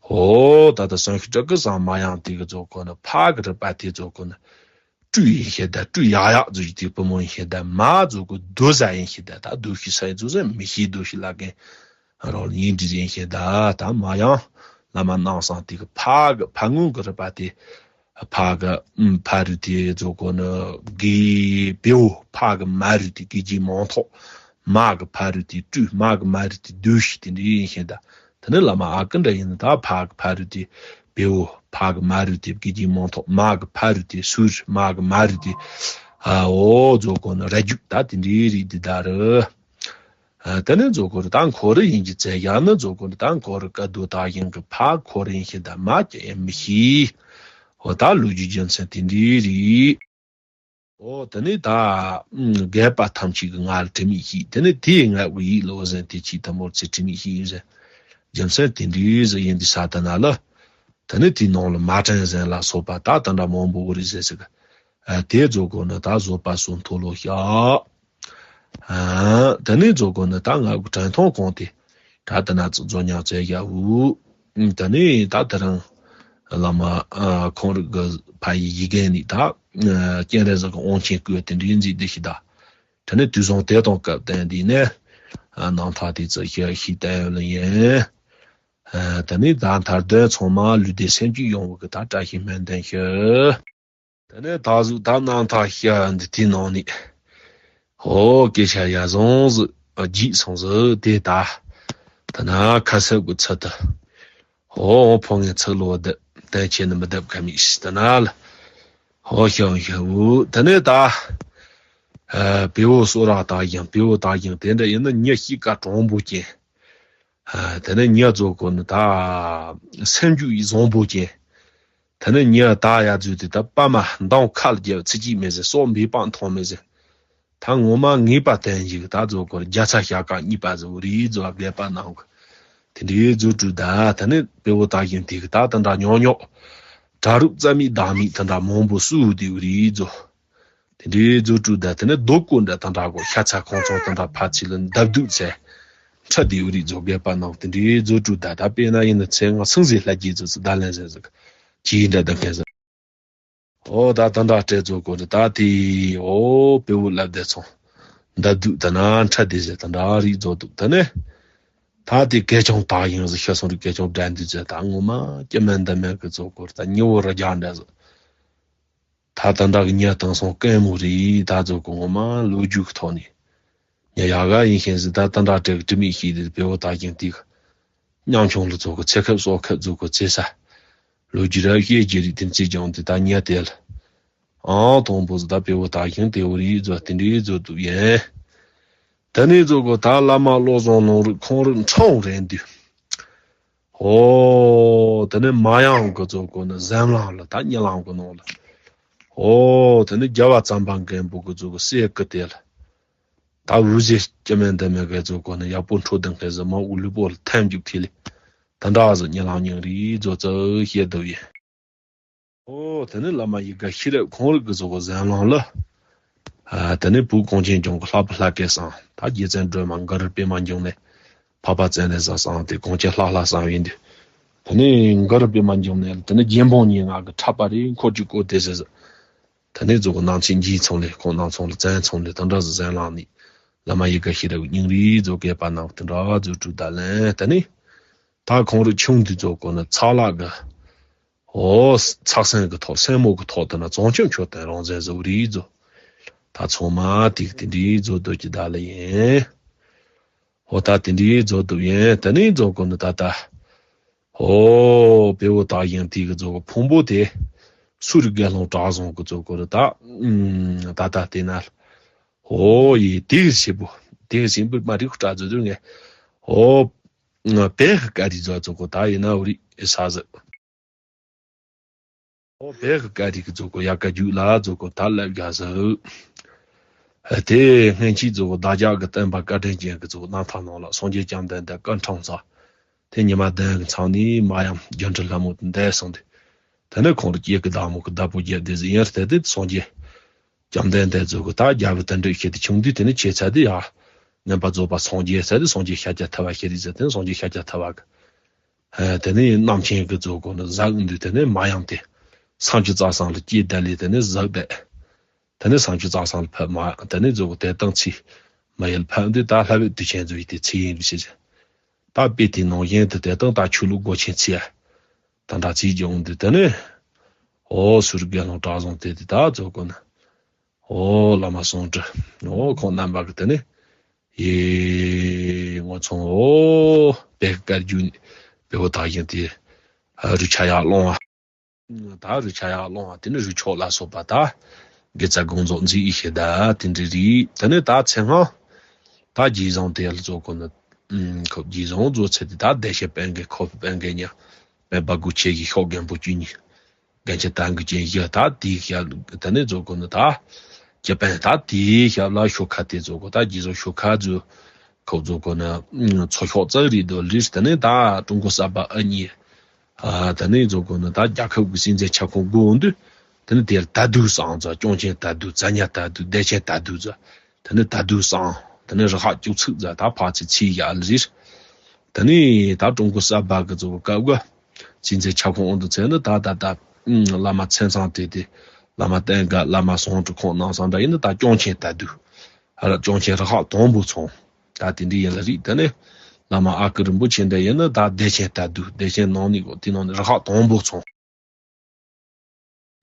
ཧོ་ད་ད་སང་ཤི་སྤྲོད་ཀི་སང་མ་ཡང་དེ་གི་རྫོགས་སྐོར་ནི་ཕ་གི་རི་པ་དེ་རྫོགས་སྐོར་ནི། སྤྲུལ་ཡིན་ཤེས་ད་སྤྲུལ་ཡག་ཡག་ཟུག་ཅིག་དེ་བུ་མོ་ཡིན་ཤེས་ད་མ་ཟུག་གི་རྡོ་ཟ་ཡིན་ཤེས་ད་ད་རྡོ་ཤི་ས་ཡི་ཟུག་ཟ་མི་ཤེས་རྡོ་ཤི་ལ་གན་རོགས་ལ་ཡིན་འདྲི་ཡིན་ཤེས་ད་ད་མ་ཡང་བླ་མ་ནང་སང་དེ་གི་ཕ་གི་ཕ་ངོ་གི་རི་པ་དེ་ཕ་གི་ཨུམ་ཕ་རུ་དེ་རྫོགས་སྐོར་ནི་དགེ་བེའུ་ཕ་གི་མ་རུ་དེ་དགེ་རྒྱས་མང་ཐོག་མ་གི་ཕ་རུ་དེ་སྤྲུལ་མ་གི་མ་རུ་དེ་རྡོ་ཤི་དེ་འདྲི་ཡིན་ཤེས་ད། དེ་ནི་བླ་མ་ཨ་ཀི་འདྲ་ཡིན་ད་ཕ་གི་ཕ་རུ་དེ་བེའུ་ཕ་གི་མ་རུ་དེ་དགེ་རྒྱས་མང་ཐོག་མ་གི་ཕ་རུ་དེ་སུར་མ་གི་མ་རུ་དེ་ཨ་འོ་རྫོགས་སྐོར་ནི་ར་རྒྱུག་ད་དེ་འདྲའི་རིགས་འདི་ད་རུ། ཨ་དེ་ནི་རྫོགས་སྐོར་ད་འཁོར་རི་ཡིན་གྱི་ཚེ་ཡང་ནི་རྫོགས་སྐོར་ད་འཁོར་རི་བཀའ་སྡོད་ད་ཡིན་གི་ཕ་འཁོར་རི་ཡིན་ཤེས་ད་མ་ཀྱི་ཡང་མི་ཤེས། འོ་ད་ལོ་རྒྱུས་རྒྱུ་མཚན་དེ་འདྲའི་རིགས། ཨོ་དེ་ནས་ད་རྒས་པ་ཐམས་ཅད་ཀྱི་ང་ལ་དྲི་མེད་ཤིག་དེ་ནས་དེའི་ང་གི་ཡིད་ལོ་ཟན་དེ་ཆི་ཐ་མོར་ཚེ་དྲི་མེད་ཤིག་ཡིན་ཟེར། རྒྱུ་མཚན་དེ་འདྲའི་ཟེར་ཡིན་དུས་ས་ད་ན་ལ། དེ་ནས་དེའི་ནང་ལ་མ་དྲན་ཟན་ལ་སོགས་པ་ད་ད་འདྲ་མང་པོ་འོ་རེད་ཟེར་ཟེར་གི་དེ་རྫོགས་སྐོར་ནི་ད་བཟོད་པ་སོགས་མཐོལ་ལོ་བཤགས། ཨ། དེ་ནས་རྫོགས་སྐོར་ནི་ད་ང་གི་དྲན་ཐོང་གོང་དེ་ད་དེ་ན་ཚོ་རྫོགས་ཉག་བཙལ་བཞག་འུ། དེ་ནས་ད་དེ་རིང་བླ་མ་ཨ་ཁོང་རིག་གི་ཕ་ཡི་ཡི་གེ་ནི་ད་ཨ་སྤྱན་རས་གཟིགས་ཀྱི་དབང་ཆེན་བསྐུར་དེ་འདྲའི་མཛད་དེ་ཤི་ད། དེ་ནས་དུས་བཟང་དེ་དང་སྐབས་བསྟན་དེ་ནས་ཨ་རྣམ་ཐར་དེ་ཚོ་ཞིག་ཤིག་བསྟན་ཡོད་ལ་ཡིན། ཨ་དེ་ནས་ད་མཐར་དོན་ཚང་མ་ལུས་བདེ་སེམས་སྐྱིད་ཡོང་བ་གི་ད་བཀྲ་ཤིས་སྨོན་འདུན་ཞུ། དེ་ནས་ད་གཟུགས་ད་རྣམ་ཐར་ཤ་འདི་དེའི་ནང་ནས། ཧོ་སྐད་ཆ་ཡ་བཟང་ཟིག་བརྗེད་སོང་ཟིག་དེ་ད། ད་ན་ཁ་གསབ་ཀྱི་ཚུལ་དུ། ཧོ་ཕོ་ངན་ཚིག་ལོ་བདེ་བསྟན་ཆེ་ནི་མི་བདེ་ག་མི་ཤི་ད་ན་ལ། ཧོ་ཤང་ཤང་འུ་དེ་ནས་ད། ཨ་བེའུ་སོ་ར་ད་ཡང་བེའུ་ད་ཡང་དེ་འདྲ་ཡིན་ན་ཉི་ཤི་ཀ་གྲོང་པོ་ཅན། ཨ་དེ་ནས་ཉི་རྫོགས་སྐོར་ནི་ད་སེམས་རྒྱུད་ཡི་བཟང་པོ་ཅན། དེ་ནས་ཉི་ད་ཡ་རྫུས་དེ་ད་པ་མ་འདང་ཁ་ལ་རྒྱབ་ཚིག་གཅིག་མེད་ཟེར་སོག་འབེབས་པ་མཐོང་མེད་ཟེར། ད་ངོ་མ་ངེས་པ་བསྟན་ཞིག་ད་རྫོགས་སྐོར་རྒྱ་ཚ་ཞག་ཀ་གཉིས་པ་ཟེར་བ་རེད་རྫོགས་རྒས་པ་ནང་གི། དེ་འདྲའི་རྫུ་དྲུག་ད་དེ་ནས་བེའུ་ད་ཡིན་དེ་གི་ད་དེ་འདྲ་ཉོག་ཉོག་གྲ་རུབ་རྩ་མེད་བདག་མེད་དེ་འདྲ་མང་པོ་སུ་དེ་བ་རེད་རྫོགས། དེ་འདྲའི་རྫུ་དྲུག་ད་དེ་ནས་རྡོ་བརྐོས་འདྲ་དང་འདྲ་གོ་ཤ་ཚ་ཁོང་ཚོ་དང་འདྲ་ཕ་ཚིལ་ལ་འདབ་སྡུག་ཚེ། ཁྲ་དེའུ་རིག་རྫོགས་རྒས་པ་ནང་དེ་འདྲའི་རྫུ་དྲུག་ད་ད་དཔེར་ན་ཡིན་ན་ཚེ་ང་སང་ཟིག་ལྷ་རྒྱལ་རྫུ་ཚུ་ད་ལན་ཟེར་ཟིག་ཅིའི་འདྲ་དང་ཁན་ཟིག་ཨོ་ད་ད་འདྲ་སྤྲད་རྫོགས་གོ་འདྲ་ད་དེ་ཨོ་བེའུ་ལབ་བསྡད་སོང་། འདབ་སྡུག་ད་ན་ཁྲ་དེ་ཟེར་ད་འདྲ་རིག་རྫོགས་འདུག་ད་ནས། ད་དེ་གལ་ཆུང་དག་ཡིན་ཟིག་ཤ་སོང་རིག་གལ་ཆུང་དྲན་དུས་ཟེར་ད་ངོ་མ་སྐྱི་མེད་འདི་མེད་གི་རྫོགས་གོ་ད་ཉི་བོ་ར་རྒྱ་འདྲ་ཟིག་ད་ད་འདྲ་གི་ཉ་དང་སོང་སྐད་མོ་རེད་ད་ཚོ་གི་ངོ་མ་ལོ་རྒྱུས་ཀྱི་ཐོག་ནས་ཉ་ཡག་ག་ཡིན་ཤེས་ཟིན་ད་ད་འདྲ་སྤྲད་གི་དྲི་མེད་ཤེས་དེ་བེའུ་ད་ཀྱང་དེ་གི་ཉམ་ཆུང་ལ་ཚོ་གི་ཚེ་ཁབ་སོགས་ཁབ་ཚོ་གི་ཚེ་ས་ལོ་རྒྱུས་ར་ཤེས་རྒྱུ་རིག་དེ་ཚེ་ཀྱང་དེ་ད་ཉ་དེ་ལ་ཨང་དང་པོ་ཟིན་ད་བེའུ་ད་ཀྱང་དེ་བོ་རེད་ཚོ་དེ་འདྲའི་ཚོ་དུ་ཡིན། ད་ནས་ཚོ་གི་ད་བླ་མ་བློ་བཟང་ལུང་རིགས་ཁོང་རིགས་འཕྲང་རེད་འདུག་ཨོ། དེ་ནས་མ་ཡང་གི་ཚོ་གོ་ནི་ཟན་ལང་ལ་ད་ཉི་ལང་གི་ནང་ལ། ཨོ། དེ་ནས་རྒྱལ་བ་བྱམས་པ་མགོན་པོ་གི་ཚོ་གོ་སྲས་ཀི་དེ་ལ། ད་འུ་ཟེ་སྐྱི་མེད་འདི་མེད་གི་ཚོ་གོ་ནི་ཡག་པོ་འཕྲོ་ལྡང་གི་ཟི་མ་འུ་ལུས་པོ་ལ་ཐན་རྒྱུག་ཐེ་ལི། ད་འདྲ་ཟི་ཉི་ལང་ཉིང་རི་ཚོ་ཚོ་ཤེས་དུ་ཡིན། ཨོ། དེ་ནས་བླ་མ་ཡི་ག་ཤེས་རབ་ཁོང་རིག་གི་ཚོ་གོ་ཟན་ལང་ལ། ཨ། དེ་ནས་བུ་གངས་ཅན་ལྗོངས་ཀྱི་ལྷ་བུ་ལྷ་སྐལ་བཟང་ད་རྗེ་བཙུན་སྒྲོལ་མ་གུ་རུ་པདྨ་འབྱུང་གནས་འཕགས་པ་སྤྱན་རས་གཟིགས་བཟང་སྟེ་གངས་ཅན་ལྷ་ལྷ་བཟང་ཡིན་དུས། དེ་ནས་གུ་རུ་པདྨ་འབྱུང་གནས་ལ་དེ་ནས་རྒྱལ་འབངས་ཉེ་ང་གི་འཁྲབ་པ་རེད་འཁོར་གྱི་བསྐོར་ཏེ་ཟེར་ཟེར། དེ་ནས་ཚོ་གོ་ནང་ཆེན་འཇིག་ཚོང་ལས་ཁོང་ནང་ཚོང་ལ་བཙན་ཚོང་ལས་དེ་འདྲ་ཟེར་ཟན་ལང་ནི་བླ་མ་ཡི་ག་ཤེས་རབ་སྙིང་རི་ཚོ་གས་པ་ནང་དེ་འདྲ་ཚོ་གྲུ་ད་ལན་དེ་ནས་ད་ཁོང་རིག་ཆུང་དུས་ཚོ་གོ་ནི་ཚ་ལག་གི་ཨོ། ཚགས་སེམས་ཀྱི་ཐོག་སེན་མོ་གི་ཐོག་དེ་ན་བྱང་ཆུབ་མཆོག་དང་རང་བཙན་བཟོ་རིགས་བཟོ། ད་ཚང་མ་ཏིག་དེ་འདྲའི་བཟོ་སྡོད་ཀྱི་ད་ལ་ཡིན། ཨོ་ད་དེ་འདྲའི་བཟོ་སྡོད་ཡིན་དེ་ནས་བཟོ་དགོས་ནི་ད་ད། ཨོ་བེའུ་ད་ཡིན་དེ་གི་བཟོ་གི་ཕུང་པོ་དེ། སུ་རི་དགེ་སློང་གྲགས་བཟང་གི་བཟོ་གི་རུ་ད། ད་ད་དེ་ན། ཨོ་ཡི་དེ་གི་ཞིབ་པོ། དེ་གི་ཞིབ་པོ་མ་རིག་གྲགས་བཟོ་དུ་ངས། ཨོ། བེ་གི་ཀ་རི་བཟོ་བཟོ་གི་ད་ཡིན་ན་འུ་རི་ཨེ་ས་ཟི། ཨོ་བེ་གི་ཀ་རི་གི་ཛོ་གོ་ཡ་ཀ་རྒྱུག་ལ་ཛོ་གོ་ད་ལབ་རྒྱ་ཟེར། དེ་སྔན་ཆད་ཛོ་གོ་བདག་ཅག་གི་བསྟན་པ་བཀའ་དྲིན་ཅན་གྱི་ཛོ་གོ་རྣམ་ཐར་ནང་ལ་སངས་རྒྱས་བཅོམ་ལྡན་འདས་སྐུ་འཕྲེང་ཚོགས། དེ་ཉི་མ་བདུན་གྱི་མཚམས་ནས་མ་ཡང་སྒྱུ་འཕྲུལ་ལྷ་མོ་དེ་འདས་སོང་སྟེ། དེ་ནས་ཁོང་རུ་སྐྱེས་ཀྱི་བདག་མོ་གི་བདག་པོ་རྒྱབ་དེ་ཟིན་ཡར་དེ་དེ་སངས་རྒྱས། བཅོམ་ལྡན་འདས་ཚོ་གི་ད་རྒྱལ་པོ་དོན་གྲུབ་ཞེས་དེ་ཆུང་དུས་དེ་ནི་ཆེ་ཚད་དེ་ཡང་། ངན་པ་རྫོགས་པ་སངས་རྒྱས་ཟེར་དེ་སངས་རྒྱས་ཤཱཀྱ་ཐུབ་པ་ཞེས་རིག་ཟེར་དེ་སངས་རྒྱས་ཤཱཀྱ་ཐུབ་པ་གི། དེ་ནི་རྣམ་མཁྱེན་གི་ཚོ་གོ་ནི་ཟག་འདུས་དེ་ནི་མ་ཡང་དེ། སངས་རྒྱས་རྩ་གསུམ་ལ་སྐྱེས་ད་ལས་དེ་ནི་ཟག་བསྡད། དེ་ནི་སངས་རྒྱས་རྩ་གསུམ་ལ་ཕེབས་མ་དེ་ནི་ཚོ་གོ་དེ་དང་ཚིག་མ་ཡལ་ཕེབས་འདུས་ད་ལྷ་བའི་དུས་ཆེན་ཚོ་ཡི་དེ་ཚིག་ཡིན་རུ་ཞེས། ད་དཔེ་དེ་ནང་བཞིན་དུ་དེ་དང་ད་ཆོས་ལུགས་སྒོ་ཆེན་ཚིག་ཡ། ད་འདྲ་ཚིག་སྦྱོང་འདུས་དེ་ནི། ཨོ་སུར་དགེ་སློང་གྲགས་བཟང་དེ་དེ་ད་ཚོ་གོ་ནི། ཨོ་བླ་མ་ཟུང་དྲི། ཨོ་ཁོང་རྣམ་པ་གི་དེ་ནི། ཡེ་ངོ་ཚང་ཨོ་བེ་དཀར་རྒྱུ་ནི་བེ་བོ་དག་ཡིན་ཏེ། རུ་ཆ་ཡག་སློང་བ། ད་རུ་ཆ་ཡག་སློང་བ་དེ་ནི་རུ་ཆོག་ལ་སོགས་པ་ད། དགེ་རྩ་དགོངས་རྫོགས་མཛད་ཡི་ཤེས་ད་དེ་འདྲ་རེད་དེ་ནི་ད་ཚེ་སྔ། ད་རྗེས་བཟང་དེ་ལ་ཚོ་གོ་ནི། ཁོ་རྗེས་བཟང་བཟོ་ཚེ་དེ་ད་བདེ་གཤེགས་དཔལ་མགོན་ཁོ་དཔལ་མགོན་ཉག་མེད་པ་དགུ་ཆེ་གི་ཤོག་རྒན་པོ་བཅུ་གཉིས། རྒན་ཆེ་དང་གི་ཅན་བཞི་ད་དེའི་ཞབས་ད་ནི་རྫོགས་གོ་ནི་ད། ཅི་པན་ད་དེའི་ཞབས་ལ་ཤོ་ཁ་དེ་རྫོགས་གོ་ད་རྗེས་བཟང་ཤོ་ཁ་རྫོགས། ཁོ་རྫོགས་གོ་ནི། ཚོ་ཤོག་ཙག་རིགས་དོ་ལིར་ད་ནི་ད་ཀྲུང་གོ་གསར་པ་ཨ་གཉིས། ད་ནི་རྫོགས་གོ་ནི་ད་རྒྱལ་ཁབ་ཀྱི་སྲིད་འཛིན་ཁྱབ་ཁོངས་དགོས་འདུག་ད་ནི་དེར་ད་དུ་སང་ཙ་སྐྱོང་ཆེན་ད་དུ་ཛ་ཉ་ད་དུ་བདེ་ཆེན་ད་དུ་ཙ། དེ་ནས་དད་གདུགས་བསམ། དེ་ནས་རུ་ཁག་བཅུ་ཚིགས་ཙམ་ད་ཕར་ཚུར་ཕྱེ་བཞག་ལ་རེད། དེ་ནས་ད་ཀྲུང་གོ་གསར་པ་གི་གཙོ་བོ་སྐབས་འགའ་ཅི་མཛད་ཁྱབ་ཁོངས་འོང་དུ་ཚེ་ནི་ད་ད་ད་བླ་མ་མཚན་ཚང་དེ་དེ་བླ་མ་བསྟན་དགའ། བླ་མ་ཟུང་དྲུག་ཁོང་རྣམ་གསུམ་འདྲ་ཡིན་ན་ད་ཀྱང་ཆེན་དད་གདུགས། ཨ་ར་ཀྱང་ཆེན་རུ་ཁག་དང་པོ་ཚང་། ད་དེ་འདྲ་ཡིན་ལ་རེད། དེ་ནས་བླ་མ་ཨ་ཀི་རིན་པོ་ཆེ་འདྲ་ཡིན་ན་ད་བདེ་ཆེན་དད་གདུགས། བདེ་ཆེན་ནང་ནས་གོ་དེ་ནང་ནས་རུ་ཁག་དང་པོ་ཚང་།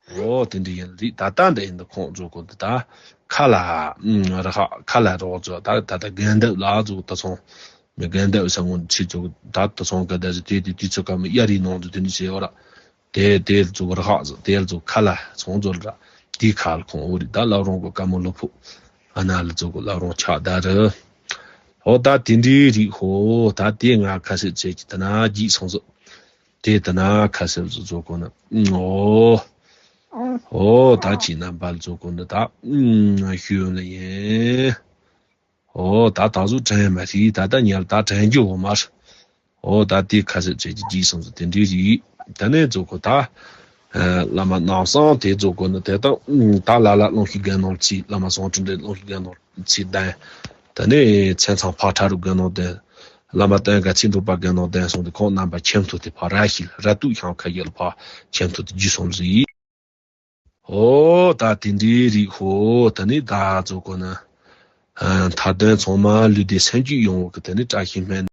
འོ་དེ་འདྲ་ཡིན་ལ་རེད། ད་ལྟ་འདི་ཡིན་ད་ཁོང་ཚོ་གོ་འདི་ད་ཁ་ལ་ཨུམ་རུ་ཁག་ཁ་ལ་རོགས་ཚོ་ད་ད་ད་རྒན་འདབས་ལ་ཚོ་ད་ཚང་མི་རྒན་འདབས་ས་ངོ་ཚིག་ཚོ་ད་ད་ཚང་ག་ད་ཟི་དེ་དེ་དུས་ཚོད་ཀ་མི་གཡའ་རི་ནང་དུ་དེ་འདྲ་བྱས་ཡོད་ར། དེ་དེ་ཚོ་རུ་ཁག་ཚོ་དེ་ཚོ་ཁ་ལ་ཚང་ཚོ་ར། དེ་ཁ་ལ་ཁོང་འོ་རི་ད་བླ་བྲང་གི་བཀའ་མོལ་ལོ་ཕུག་ཨ་ན་ལ་ཚོ་གི་བླ་བྲང་ཆགས་ད་ར། འོ་ད་དེ་འདྲའི་རིགས་ཧོ་ད་དེ་ང་ཁ་ཤས་བྱས་ཀྱི་ད་ན་བགྱིས་སོང་ཟིག་དེ་ད་ན་ཁ་ཤས་ཚོ་ཚོ་གོ་ན་ཨོ། ཨོ་ད་ཅི་ན་བལ་ཚོ་གོ་ན་ད་ཨུམ་ཞུ་ཡོང་ལ་ཡིན། ཨོ་ད་ད་གཟོད་དྲན་མ་རེད། ད་ད་ཉལ་ད་དྲན་རྒྱུ་འོ་མར། ཨོ་ད་དེ་ཁ་ཤས་བྱས་ཀྱི་བགྱིས་སོང་ཟིག་དེ་འདྲའི་རིགས་ད་ནས་ཚོ་གོ་ད། བླ་མ་རྣམ་གསུམ་དེ་ཚོ་གོ་ན་དེ་ད་ད་ལ་ལ་སློང་ཤིག་རྒན་ནོར་ཚིག་བླ་མ་ཟུང་དྲུག་འདྲེ་སློང་ཤིག་རྒན་ནོར་ཚིག་ལྡན། ད་ནས་མཚན་ཚང་ཕག་ཁྲ་རུ་རྒན་ནོར་ལྡན། བླ་མ་བསྟན་དགའ་ཚེ་འགྲུབ་པ་རྒན་ནོར་ལྡན་སོང་དུས་ཁོང་རྣམ་པ་ཆེམ་ཐོ་དེ་ཕ་ར་ཤིལ་ར་ཏུ་ཤང་ཁ་ཡལ་ཕ་ཆེམ་ཐོ་དེ་རྒྱུ་སོང་ཟིག་ཨོ་ད་དེ་འདྲའི་རིགས་ཧོ་ད་ནི་ད་ཚོ་གོ་ན། མཐའ་དོན་ཚང་མ་ལུས་བདེ་སེམས་སྐྱིད་ཡོང་བ་གི་དེ་ནི་བཀྲ་ཤིས་སྨན།